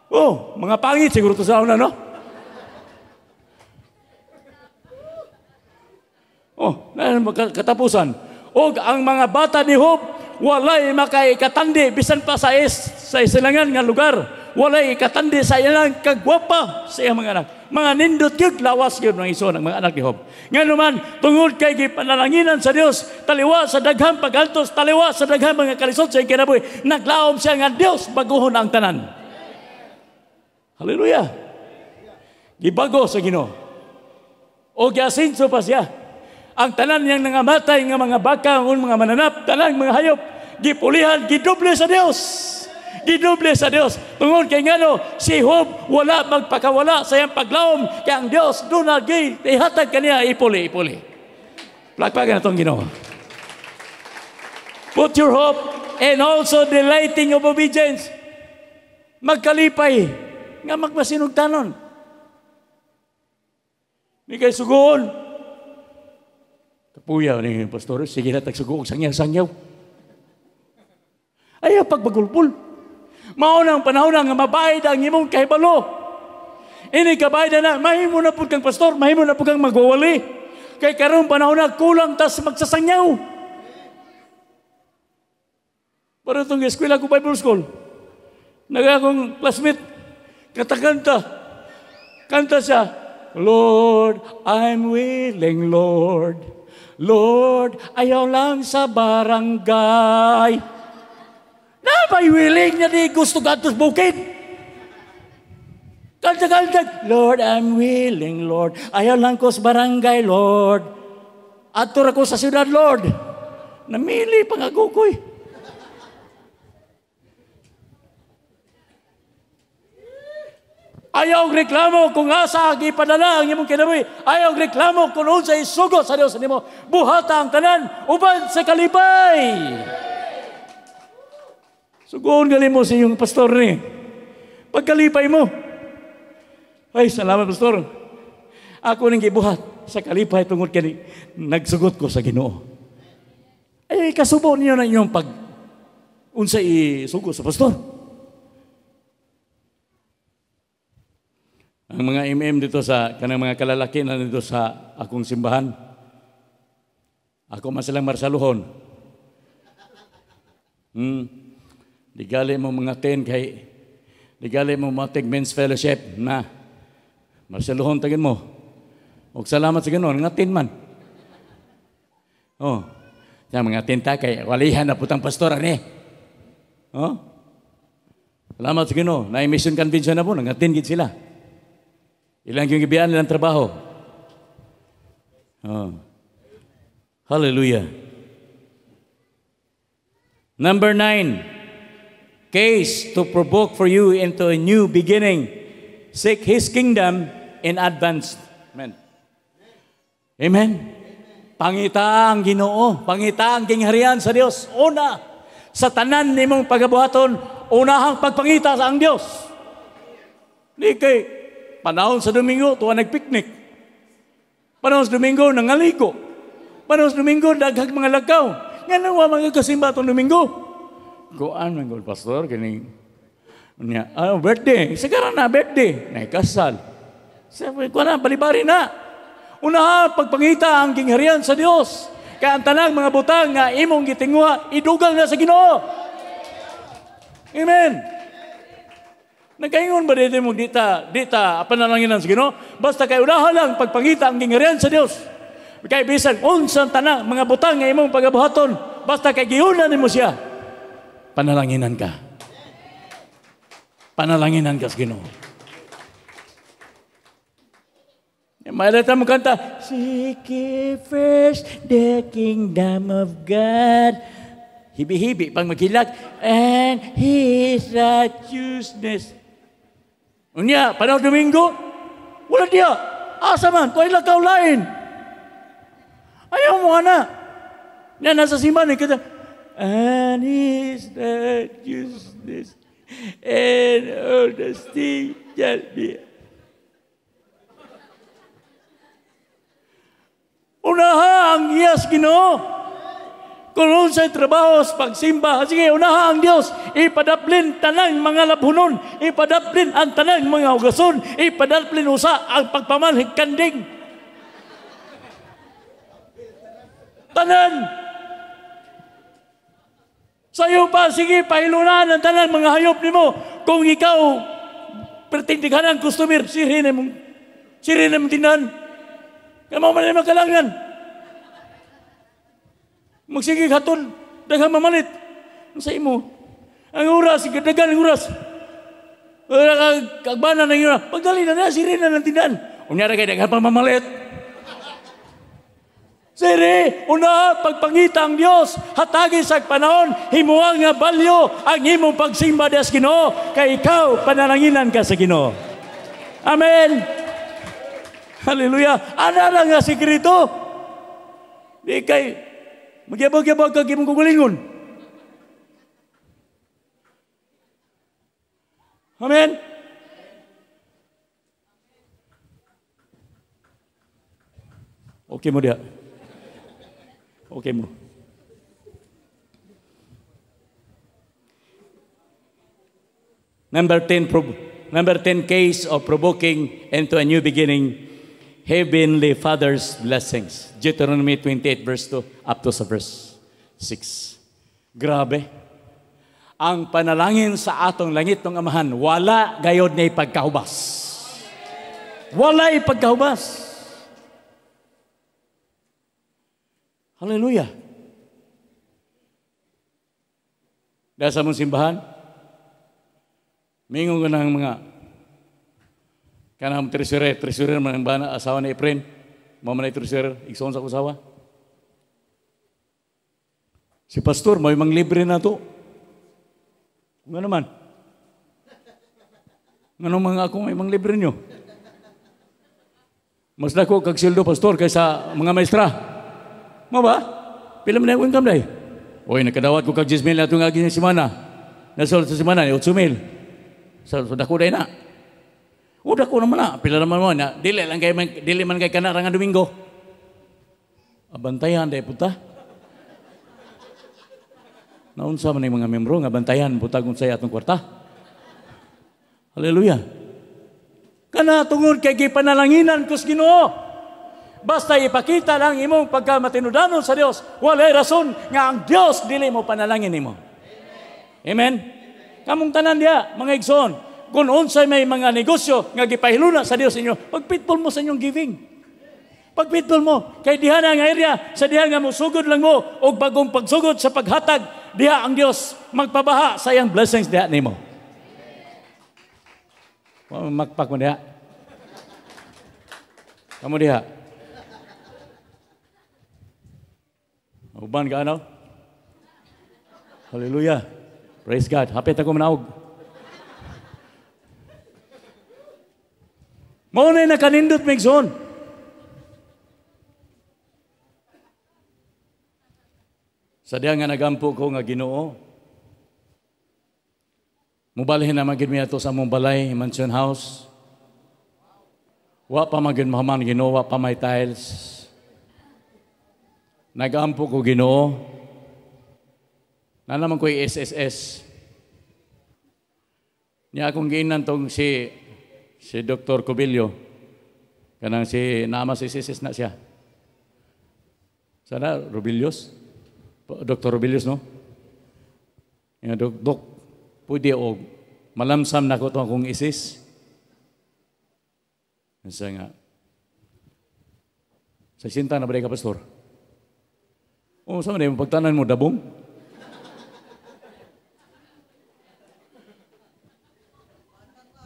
Oh, mga pangit siguro to sa una, no? Oh, katapusan. Og ang mga bata ni Job, walay makaikatandi bisan pa sa isilangan nga lugar, walay ikatandi sa ilang kagwapa sa iyang mga anak. Mga nindot gyud lawas gyud mga ison ang mga anak ni Job. Nganuman tungod kay gipanalanginan sa Dios, taliwa sa daghang pagantos, taliwa sa daghang mga kalisod sa iyang kinabuhi, naglaom siya nga Dios baguhon ang tanan. Hallelujah. Gibago sa Ginoo. O giasinso pa siya. Ang tanan niyang nangamatay nga mga baka, ang mga mananap, tanan mga hayop, gipulihan, gidoble sa Dios. Gidoble sa Dios. Tungod kay ngano, si Job wala magpakawala sa iyang paglaom, kay ang Dios doon ihatag kaniya ipuli, ipuli. Plagpagan na itong Ginoo. Put your hope and also delighting of obedience. Magkalipay nga magmasinugtanon. Ni kay sugoon. Kapuyaw ni pastor, sige na tagsugo og sangyaw-sangyaw. Ayaw pagbagulpul. Mao nang panahon nga mabayad ang imong kahibalo. Ini kabayad na, mahimo na pud kang pastor, mahimo na pud kang magwawali. Kay karon panahon na kulang tas magsasangyaw. Para itong eskwela ko Bible School, nagakong classmate, katakanta. Kanta siya, Lord, I'm willing, Lord. Lord, ayaw lang sa barangay. Napay willing niya di gusto gatos bukid. Kanta-kanta, Lord, I'm willing, Lord. Ayaw lang ko sa barangay, Lord. Adto ra ko sa syudad, Lord. Namili pang agukoy. Ayaw reklamo kung asa gipadala ang imong kinabuhi. Ayaw reklamo kung unsay isugot sa Dios nimo. Buhata ang tanan uban sa kalipay. Sugoon gali mo sa iyong pastor ni. Pagkalipay mo. Ay, salamat pastor. Ako ning gibuhat sa kalipay tungod kani nagsugot ko sa Ginoo. Ay, kasubo niyo na inyong pag unsay isugot sa pastor. Ang mga MM dito sa kanang mga kalalaki na dito sa akong simbahan. Ako man silang marsaluhon. Digali mo mga 10 kay digali mo mga men's fellowship na marsaluhon tagin mo. Og salamat sa Ginoo nga 10 man. Oh. Sa mga 10 ta kay walihan na putang pastor ani. Oh. Salamat sa Ginoo, na mission convention na po nga 10 gid sila. Ilang yung gibiyaan nilang trabaho. Oh. Hallelujah. Number 9, case to provoke for you into a new beginning. Seek His kingdom in advance. Amen. Amen. Pangita ang Ginoo, pangita ang gingharian sa Dios. Una, sa tanan nimong pagabuhaton, unahang pagpangita sa ang Dios. Di kay panahon sa Domingo, tuwa nagpiknik. Panahon sa Domingo, nangaliko. Panahon sa Domingo, daghag mga lakaw. Nga nawa mga kasimba itong Domingo. Kuan, mga pastor, kining, niya, birthday. Sigara na, birthday. Naikasal. Sabi, kuan na, balibari na. Una, pagpangita ang gingharian sa Dios. Kaya ang tanang mga butang nga imong gitinguha, idugang na sa Ginoo. Amen. Nagkaingon ba dito mo dita, panalanginan sa Ginoo? Basta kay unahan lang pagpangita ang gingharian sa Dios. Kay bisan unsang tanang mga butang nga imong pagabuhaton, basta kay giuna nimo siya, panalanginan ka. Panalanginan ka sa Ginoo. Mailata mo kanta, seek ye first the kingdom of God. Hibi-hibi pang maghilak, and His righteousness. Unya, panahon Domingo, wala diya. Asa man, tuwa'y lakaw lain. Ayaw mo na. Nga nasa simbahan, kita, and His righteousness, and all the things shall be. Unaha ang iyas Ginoo. Kung unsay trabaho sa pagsimba, sige, unaha ang Dios. Ipadaplin tanang mga labhunon, ipadaplin ang tanang mga hugason, ipadaplin usa ang pagpamanhig kanding. Tanan. Sayo pa, sige, pahilunan ang tanang mga hayop nimo. Kung ikaw pertindihan ang customer, sirin mong tindahan. Kaya mo man naman kalangan. Magsigig haton, daghang mamalit. Sa imo. Ang oras, daghan ang oras. Kagbana ng oras. Pagdali na na, sirin na ng tindahan. Unya ra kay daghang pamamalit. Siri, una, pagpangita ang Dios, hatagi sa panahon, himuang nga balyo ang imong pagsimba dias Ginoo, kay ikaw panalanginan ka sa Ginoo. Amen. Hallelujah. Ana ra nga sikreto. Di kay magyabag-yabag ka imong kugulingon. Amen. Okay mo diha. Okay mo. Number 10, number 10 case of provoking into a new beginning, Heavenly Father's blessings. Deuteronomy 28 verse 2 up to sa verse 6. Grabe. Ang panalangin sa atong langit ng Amahan, wala gayod na ipagkahubas. Wala ipagkahubas. Hallelujah. Dahil sa mong simbahan, mingon ko ng mga kanang treasurer man ang bana, asawa ni Efren, mama na treasurer, igsoon sa kusawa. Si pastor, may manglibre na to. Nga naman. Nga mga ako may manglibre nyo. Mas dako kag sildo, pastor, kaysa mga maestra. Mo ba? Pila man ang income day? Oy, nakadawat ko kag 10 mil atong agi sa semana. Nasol sa semana, 8 mil. So dako day na. O dako naman na. Pila naman mo na. Dili lang kay dili man kay kana nga Domingo. Abantayan day puta. Naunsa man ang mga membro nga bantayan butag unsay atong kwarta. Hallelujah. Kana tungod kay gipanalanginan kus Ginoo. Basta ipakita lang imong pagkamatinudanon sa Dios, walay rason nga ang Dios dili mo panalangin nimo. Amen. Kamong tanan diha, mga igsoon, kung unsay may mga negosyo nga gipahiluna sa Dios inyo, pagpitpol mo sa inyong giving. Pagpitpol mo kay diha na nga area, sa diha nga mosugod lang mo og bagong pagsugod sa paghatag, diha ang Dios magpabaha sa iyang blessings diha nimo. Makpak mo diha. Kamo diha. Uban ka ano? Hallelujah. Praise God. Hapit ako manaog. Mao na nakanindot migsoon. Sa diha nga nagampo ko nga Ginoo, mubalhin na magid mi ato sa among balay, mansion house. Wa pa magid mahuman Ginoo, wa pa may tiles. Nagampo ko Ginoo. Na naman ko'y SSS. Niya akong giinan tong si Dr. Cubillo. Kanang si naama si SSS na siya. Sana Rubilios? Dr. Rubilios, no? Nga, Dok, pwede og malamsam na ko itong akong isis. Nasa nga, sa sinta na ba ka, pastor? O, saan man pagtanan mo, dabong?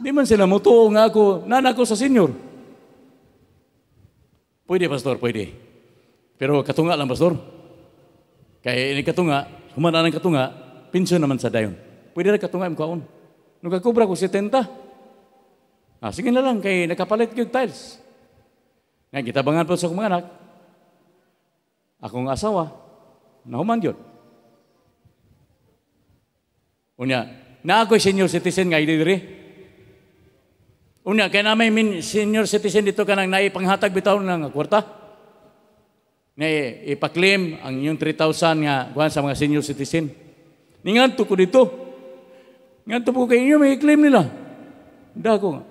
Di man sila mutuo nga ako, nana ko sa senior. Pwede, pastor, pwede. Pero katunga lang, pastor. Kaya ini katunga, humana ng katunga, pensyon naman sa dayon. Pwede na katunga im kaon. Nung kakubra ko 70. Ah, sige na lang, kay nakapalit yung tiles. Ngayon, kitabangan po sa akong mga anak. Akong asawa, nahuman yun. Unya, na ako'y senior citizen nga diri. Unya, kaya na may senior citizen dito ka nang naipanghatag bitaw ng kwarta. Na ipaklaim ang inyong 3,000 nga kuhan sa mga senior citizen. Ninganto ko dito. Nganto po kay inyo, may claim nila. Dako nga.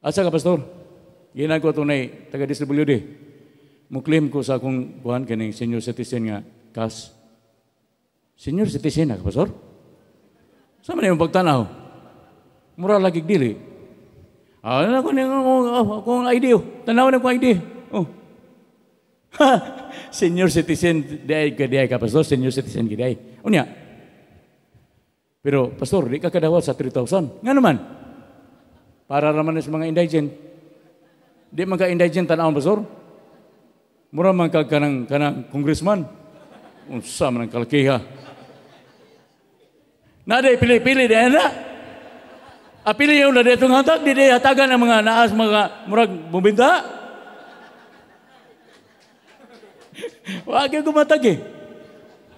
Asa ka, pastor? Ginag ko tunay, taga DSWD. Muklaim ko sa akong kuhan kaning senior citizen nga cash. Senior citizen na ka, pastor? Sa man yung pagtanaw? Mura lagi dili. Ah, ano ko akong ID. Tanaw na ko ID. Oh. Senior citizen di ka, pastor, senior citizen gid ay. Unya. Pero pastor, di ka kadawat sa 3,000. Nga naman. Para raman sa mga indigent. Di man ka indigent tan-awon, pastor. Mura man ka kanang congressman. Unsa man ang kalkiha. Naday pili-pili di na. Apili yung na ditong hatag, di hatagan ang mga naas mga murag bubinta. Wag kayo kumatag eh.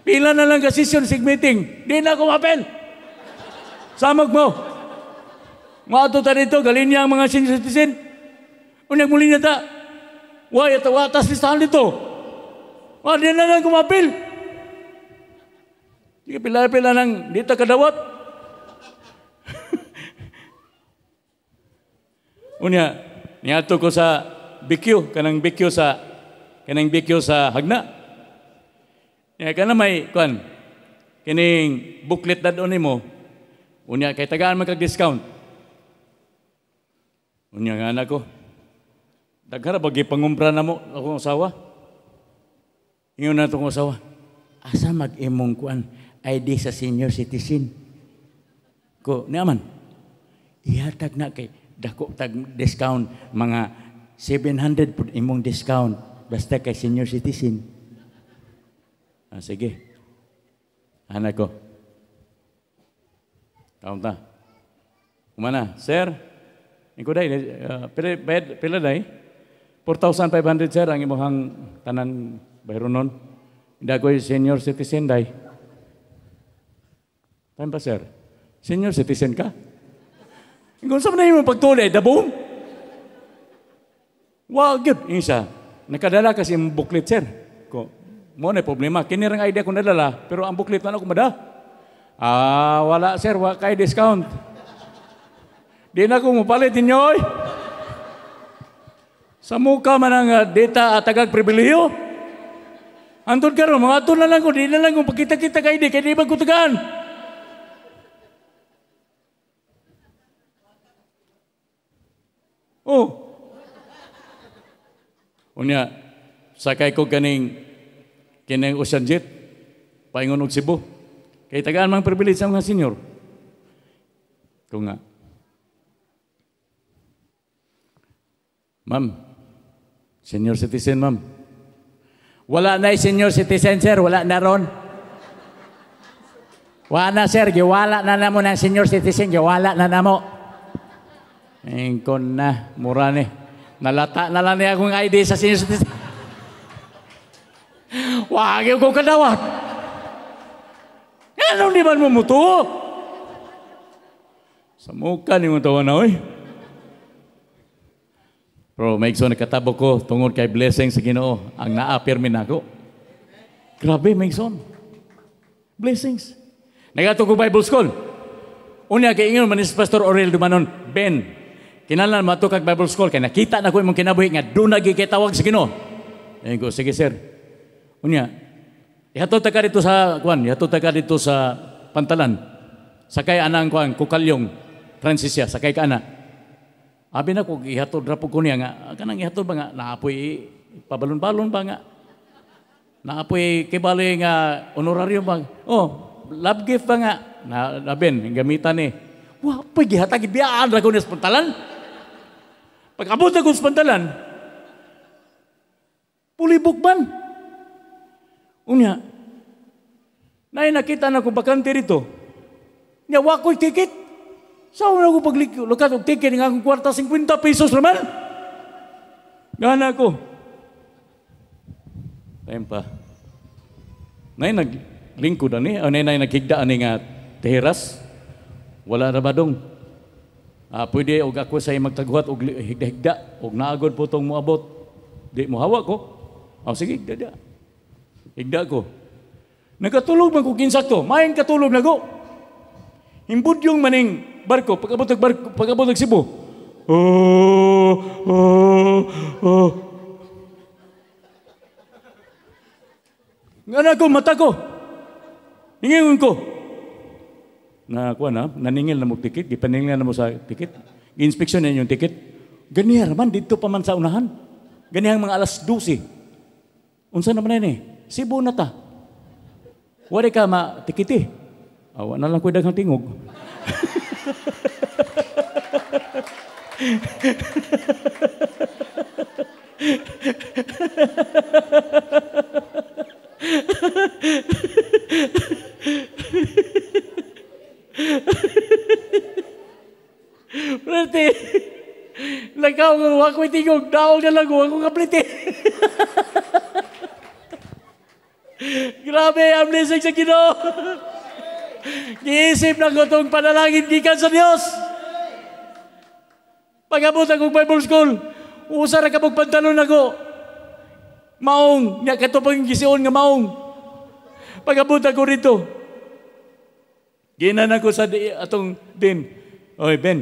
Pila na lang ka session sig meeting. Di na ako mapel. Samog mo. Maato ta dito, galin niya ang mga senior citizen. Unyag muli na ta. Why, ito, watas listahan dito. Ah, di na lang kumapil. Di ka pila-pila nang di ta kadawat. Unya, niadto ko sa BQ, kanang BQ sa Hagna. Nya kana may kuan kining booklet na doon nimo. Unya kay tagaan man kag discount. Unya nga anak ko. Daghara ba gipangumpra na mo akong asawa? Ingon na akong asawa. Asa mag-imong kuan ID sa senior citizen? Ko niaman. Ihatag na kay dako tag discount mga 700 pud imong discount basta kay senior citizen. Ah, sige. Anak ko. Kaunta. Kumana, sir. Ikaw day, pila day? 4,500 sir ang imong tanan bayronon. Hindi ako senior citizen day. Time pa sir? Senior citizen ka? Kung saan na yung pagtulay, dabong? Wow, good. Isa, nakadala kasi yung booklet sir. Ko, mo na problema. Kinirang idea ko nadala, pero ang booklet na ako mada. Ah, wala sir, wala kay discount. Di na ko mupalit ninyo, oy. Sa mukha man ang data at tagag pribilehiyo. Antod karon, mga ato na lang ko, di na lang kung pagkita-kita kay di, kay di ba kutagaan. Oh. Unya, sakay ko kining Ocean Jet, paingon og Cebu. Kay tagaan mang privilege sa mga senior. Ko nga. Ma'am, senior citizen, ma'am. Wala na senior citizen, sir. Wala na ron. Wala na, sir. Giwala na namo ng senior citizen. Giwala na namo. Ingkon na. Mura ni. Nalata na lang niya akong ID sa senior citizen. Wag ko kadawat. Anong di man mo mutuo? Sa mukha ni mong tawa na, oy. Pero may igsoon nakatabo ko tungod kay blessing sa Ginoo ang naapirmi nako. Grabe, may igsoon. Blessings. Nagadto ko Bible School. Unya kay ingon man ni Pastor Aurel Dumanon, Ben, kinahanglan mo kag Bible School kay nakita na ko imong kinabuhi nga duna gyud kay tawag sa Ginoo. Ingon ko, sige sir. Unya, ihatod ta ka dito sa kuan, ihatod ta ka dito sa Pantalan. Sakay anang kuan, Kukalyong, Transisya, sakay ka ana. Abi na ko ihatod ra pud ko niya nga kanang ihatod ba nga naapoy pabalon-balon ba nga naapoy kibali nga honorarium ba, oh love gift ba nga na Ben gamitan ni wa poy gihatag biyaan ra ko ni sa Pantalan. Pag abot ako sa Pantalan, pulibok man. Unya nay nakita na ko bakante dito nya wa koy ticket. Sa una ko paglukat og ticket nga akong kwarta 50 pesos raman. Gana ko. Time pa. Nay naglingkod ani, o nay naghigda ani nga teheras. Wala ra ba dong? Pwede og ako say magtaghuat og higda-higda og naagod po tong moabot. Di mo hawa ko. O sige, higda. Higda ko. Nakatulog man ko kinsakto. Maayong katulog na ko. Himbudyong maning barko, pag-abot ng barko, pag-abot ng Cebu. Oh, oh, oh. Nga na ko, mata ko. Ningingon ko. Na, kuha na, naningil na mo ticket, gipaningil na mo sa ticket. Gi-inspeksyon na yung ticket. Ganiya raman, dito pa man sa unahan. Ganihang mga alas 12. Unsa naman na eh? Cebu na ta. Wala ka ma-tikiti. Awa na lang ko'y daghang tingog. Prete, lakaw ko, ako'y tingog, daog na lang ko, ako kaplite. Grabe, ang blessing sa Ginoo. Giisip na ko itong panalangin gikan sa Dios. Pag-abot akong Bible School, usa ra ka pag pantalon ako. Maong, nya kato pang gision nga maong. Pag-abot ako rito, ginan ako sa di, atong din. Oy, Ben.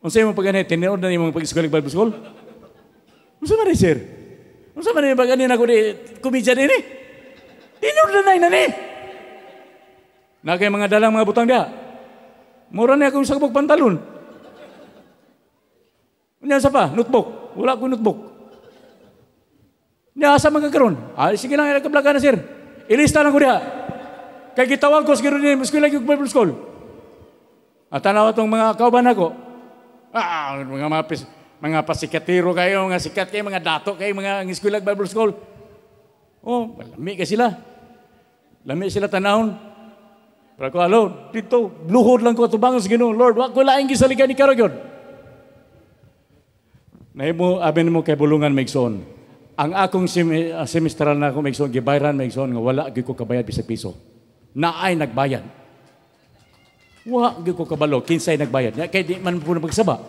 Unsa imong pag-anhi? Tinuod na imong pag-eskwela Bible School? Unsa man ni, sir? Unsa man ni pag-anhi nako di komedya din eh? Tinuod na na ni. Na kay mga dalang mga butang diha. Mura ni akong sakbok pantalon. Unya sa pa, notebook. Wala ko notebook. Nya asa man ka karon? Ah, sige lang, kablaga na, sir. Ilista lang ko diha. Kay gitawag ko siguro ni eskwela gyud Bible School. At tanaw atong mga kauban nako. Ah, mga pasikatiro kayo, mga sikat kayo, mga dato kayo, mga eskwela Bible School. Oh, lami kay sila. Lami sila tanawon. Pero ko, alo, dito, luhod lang ko atubangan sa Ginoo. Lord, wa ko laing gisaligan ni karon gyud. Nahimo abi nimo kay bulungan, maigsoon. Ang akong semestral na ako, maigsoon, gibayran, maigsoon, nga wala gyud ko kabayad bisag piso. Naay nagbayad. Wa gyud ko kabalo kinsay nagbayad. Nya kay di man po magsaba.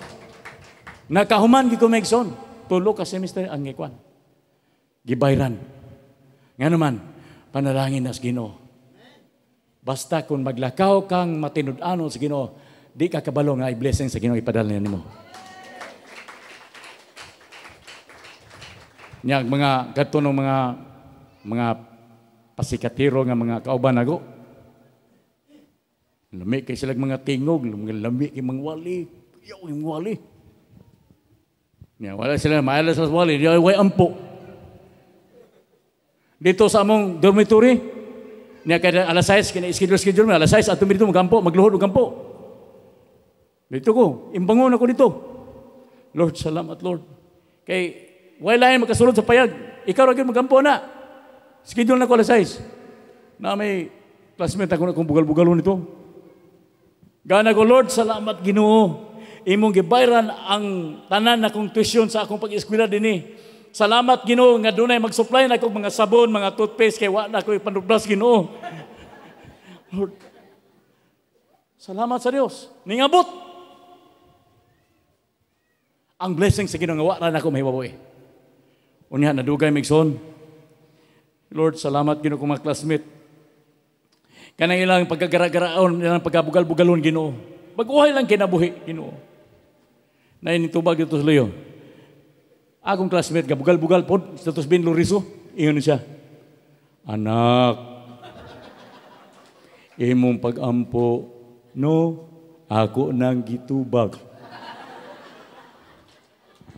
Nakahuman gyud ko, maigsoon. Tulo ka semester ang gikuan. Gibayran. Nga naman, panalangin na sa Ginoo. Basta kung maglakaw kang matinud-anon sa Ginoo, di ka kabalo nga i-blessing sa Ginoo ipadala nimo. Nya mga kadto ng mga pasikatiro nga mga kauban nako. Lami kay sila mga tingog, mga lami kay mga wali. Yaw yung wali. Nya wala sila maala sa wali, di way ampo. Dito sa among dormitory, nya kada alas 6 kini schedule alas 6 ato dito magampo, magluhod og gampo. Dito ko, imbangon ako dito. Lord, salamat Lord. Kay wala lain makasulod sa payag. Ikaw ra gyud magampo na. Schedule na ko alas 6. Na may classmate ako na kung bugal-bugalon nito. Gana ko, Lord, salamat Ginoo. Imong gibayran ang tanan akong tuition sa akong pag-eskwela dinhi. Salamat Ginoo nga dunay mag-supply na akong mga sabon, mga toothpaste kay wa na ko ipanublas Ginoo. Lord, salamat sa Dios. Ningabot ang blessing sa Ginoo nga wa ra nako mahibaw. Unya nadugay migson. Lord, salamat Ginoo kong mga classmate. Kanang ilang pagkagara-garaon, ilang pagkabugal-bugalon Ginoo. Baguhay lang kinabuhi Ginoo. Nain tubag dito sa luyo. Akong classmate gabugal-bugal pod, status bin Loriso, ingon siya. Anak, imong pag-ampo no, ako nang gitubag.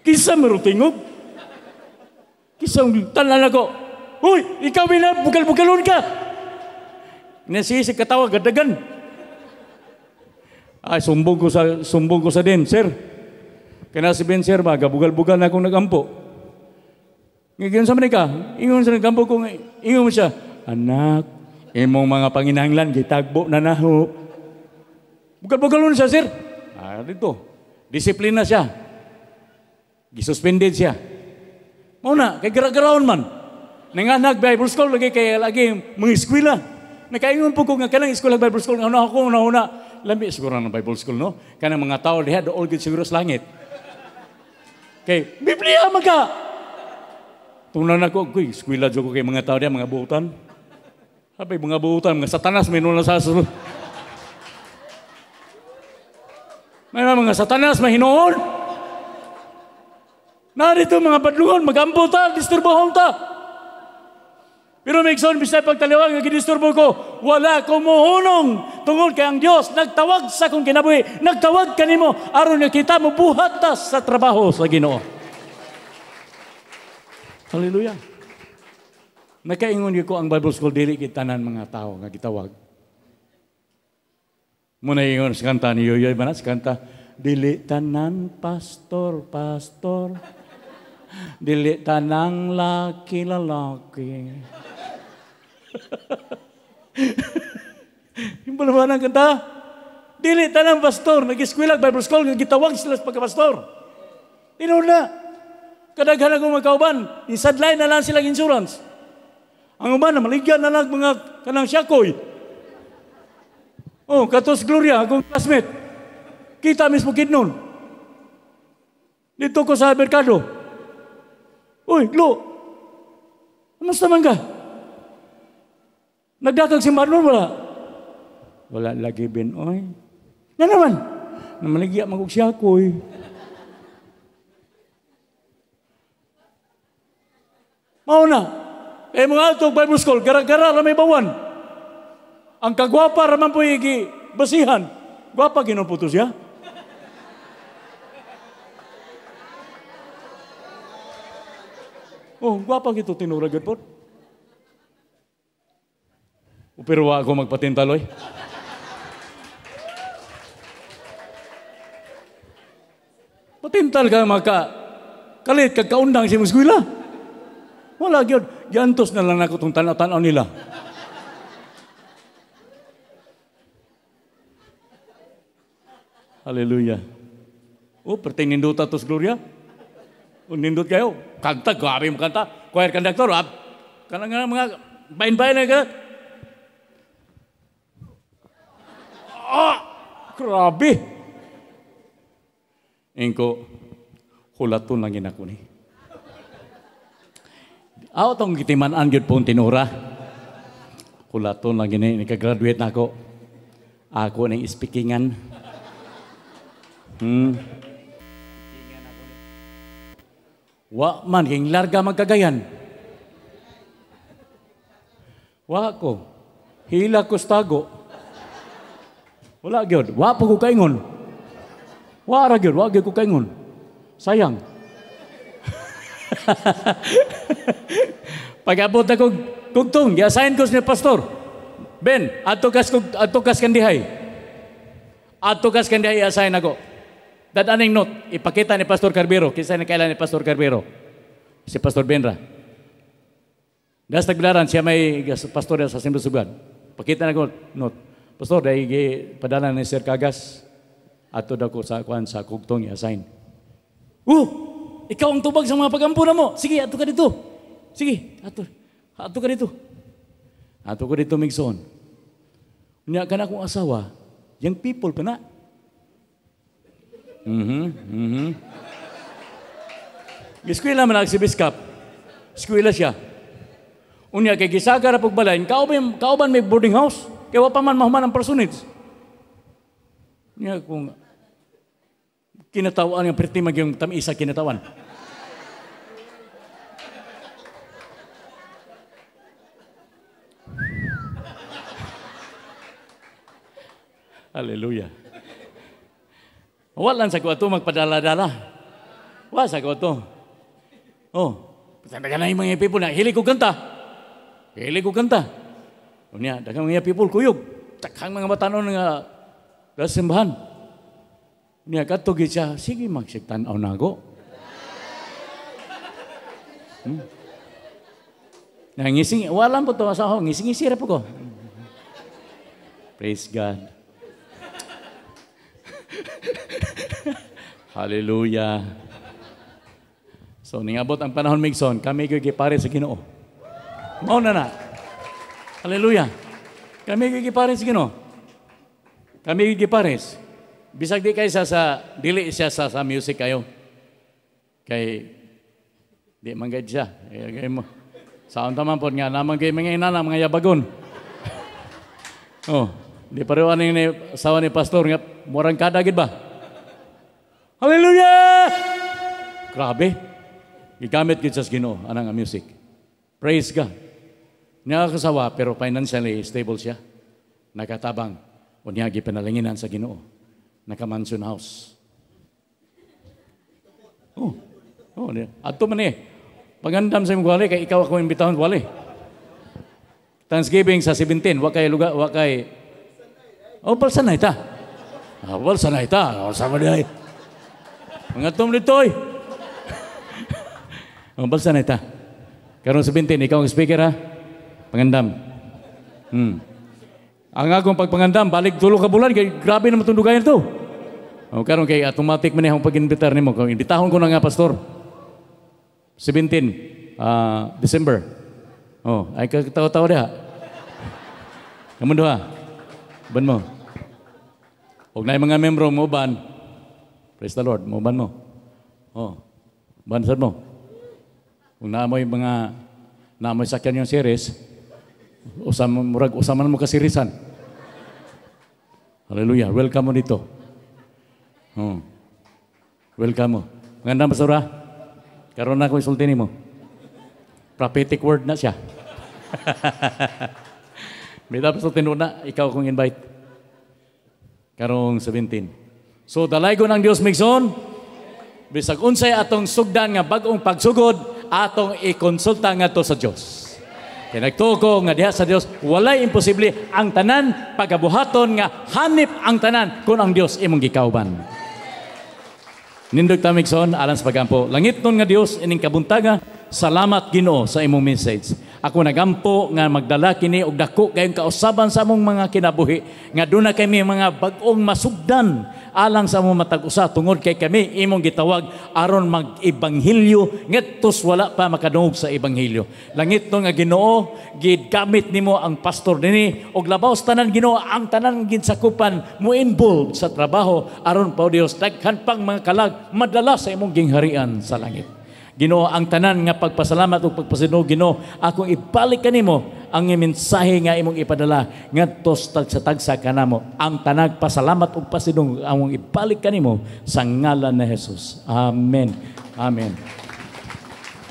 Kinsa marutingog? Kinsa tanan ako? Uy, ikaw na bugal-bugalon ka. Nasisi katawa gadagan. Ay, sumbong ko sa din, sir. Kaya si Ben, sir, ba, gabugal-bugal na akong nagampo. Ngayon sa manika, ingon sa nagampo ko, ingon mo siya, anak, imong mga panginahanglan, gitagbo na naho. Bugal-bugalon siya, sir. Ah, dito. Disiplina siya. Gisuspended siya. Mauna, kay gara-garaon man. Nanganag Bible School, lagi kay lagi mga eskwela. Nakaingon po ko nga kanang eskwela Bible School, nga ako una-una. Lami siguro ng Bible School, no? Kanang mga tao diha, dool gid siguro sa langit. Kay Biblia man ka. Tungnan ako, kuy, eskwela jud ko kay mga tao diha, mga buutan. Sabi, mga buutan, mga satanas, may nula sa sulod. May mga satanas, may hinuon. Narito mga badlungon, magampo ta, disturbohon ta. Pero may bisay pagtaliwang nga gidisturbo ko, wala ko mohunong tungod kay ang Dios nagtawag sa akong kinabuhi, nagtawag kanimo aron nga kita mobuhat ta sa trabaho sa Ginoo. Hallelujah. Nakaingon gyud ko ang Bible School dili gid tanan mga tawo nga gitawag. Muna ingon sa kanta ni Yoyoy ba na sa kanta, dili tanan pastor, pastor. Dili tanang laki lalaki. Yung balabanan kanta, dili tanang pastor, nag-eskwela, Bible School, gitawag sila sa pagkapastor. Tinuod na. Kadaghan akong magkauban, isadlay na lang silang insurance. Ang uban, maligyan na lang mga kanang siyakoy. Oh, katos Gloria, akong classmate. Kita mismo kidnon. Dito ko sa merkado. Uy, Glo, Kumusta man ka? Nagdakag si Marlon, wala? Wala lagi bin, oy. Nga naman, namaligya magug siya ko, oy. Mao na. Eh mga altog Bible School, gara-gara lang may bawan. Ang kagwapa raman po igi basihan. Gwapa ginuputo siya. Oh, gwapa gito tinura gud po. Pero wa ako magpatintaloy. Patintal ka maka kalit kag kaundang si eskwela. Wala gyud, giantos na lang nako tong tan-aw nila. Hallelujah. Oh, perting nindot atos gloria. O nindot kayo. Kanta, grabe mo kanta. Choir conductor, ah. Kanang nga mga bain-bain na ka. Ah, grabe. Ingko, hulaton lang ginako ni. Aw tong gitiman-an gyud pong tinura. Hulaton lang gini, nikagraduate na ako. Ako ning speakingan. Wa man king larga magkagayan. Wa ko. Hila ko stago. Wala gyud. Wa pa ko kaingon. Wa ra gyud, wa gyud ko kaingon. Sayang. Pag-abot ako kugtong, gi-assign ko ni pastor. Ben, adto kas kandihay. Adto kas kandihay i-assign ako. Dadaning note, ipakita ni Pastor Carbero. Kinsa na kailan ni Pastor Carbero? Si Pastor Benra. Das tagbilaran siya may pastor sa Assembly of God. Pakita na ko note. Pastor, dahil padala ni Sir Kagas. Ato daw ko sa kuan sa kugtong i-assign. Ikaw ang tubag sa mga pagampo na mo. Sige, ato ka dito. Sige, ato. Ato ka dito. Ato ka dito, Migson. Unya ka na akong asawa, young people pa na. Eskwela man si Biskap. Eskwela siya. Unya kay gisaga ra pagbalain, kauban may boarding house. Kay wa pa man mahuman ang parsonage. Unya kung kinatawan yung perti magyong tamisa kinatawan. Hallelujah. Wala sa ko ato magpadala-dala. Wala sa ko ato. Oh, daghang na yung mga people na hili ko kanta. Hili ko kanta. Unya, daghang mga people kuyog. Daghang mga batanon nga simbahan. Unya kadto gid siya, sige magsigtan-aw na ako. Nangising, wala po to sa ako, ngising-ngisi ra po ko. Praise God. Hallelujah. So, ningabot ang panahon, Migson, kami gyud gipare sa Ginoo. Mao na na. Hallelujah. Kami gyud gipare sa Ginoo. Kami gyud gipares. Bisag di kay sa dili siya sa music kayo. Kay di man gid siya. Kay mo. Sa unta man pod nga naman kay mga inana mga yabagon. Oh, di pareho ani ni asawa ni pastor nga murang kada gid ba? Hallelujah! Grabe. Gigamit gid sa Ginoo anang music. Praise God. Niya kasawa pero financially stable siya. Nakatabang. Unya gipanalanginan sa Ginoo. Naka-mansion house. Oh. Oh, adto man eh. Pagandam sa imong wali kay ikaw ako imbitahon wali. Thanksgiving sa 17, wa kay lugar, wa kay. Oh, balsa na ita. Ah, balsa na ita. Oh, sama diay. Mga tom dito oy. Oh, balsa na ita. Karon 17, ikaw ang speaker ha. Pangandam. Ang akong pagpangandam, balik tulo ka bulan kay grabe naman itong dugayan to. O karon kay automatic man akong pag-invitar nimo. Kung imbitahon ko na nga pastor. 17 December. Oh, ay katawa-tawa diha. Kamu duha. Ban mo. Og naay mga membro mo ban. Praise the Lord, mo ban mo. Oh. Ban sad mo. Kung naa mo'y mga Na may sakyan yung series, usa murag usa man mo ka serisan. Hallelujah. Welcome mo dito. Oh. Welcome mo. Maganda, Pastora. Karon na ko isulti nimo. Prophetic word na siya. May dapat sa tinuod na, ikaw akong invite. Karong 17. So, dalaygon ang Dios, migsoon. Bisag unsay atong sugdan nga bag-ong pagsugod, atong ikonsulta ngadto sa Dios. Kay nagtuo ko nga diha sa Dios walay imposible, ang tanan pagabuhaton nga hanip ang tanan kung ang Dios imong gikauban. Nindog ta, migsoon, alang sa pagampo. Langitnon nga Dios, ining kabuntaga, salamat, Ginoo, sa imong message. Ako nagampo nga magdala kini og dako kayong kausaban sa among mga kinabuhi nga duna kami mga bag-ong masugdan alang sa among matag usa tungod kay kami imong gitawag aron mag-ebanghelyo ngadtos wala pa makadungog sa ebanghelyo. Langitnon nga Ginoo, gigamit nimo ang pastor dinhi og labaw sa tanan, Ginoo, ang tanan ginsakupan mo involved sa trabaho aron pa, Dios, daghan pang mga kalag madala sa imong gingharian sa langit. Ginoo, ang tanan nga pagpasalamat ug pagpasidungog, Ginoo, akong ibalik kanimo ang mensahe nga imong ipadala ngadto sa tagsa kanamo. Ang tanag pasalamat ug pasidungog among ibalik kanimo sa ngalan ni Jesus. Amen. Amen.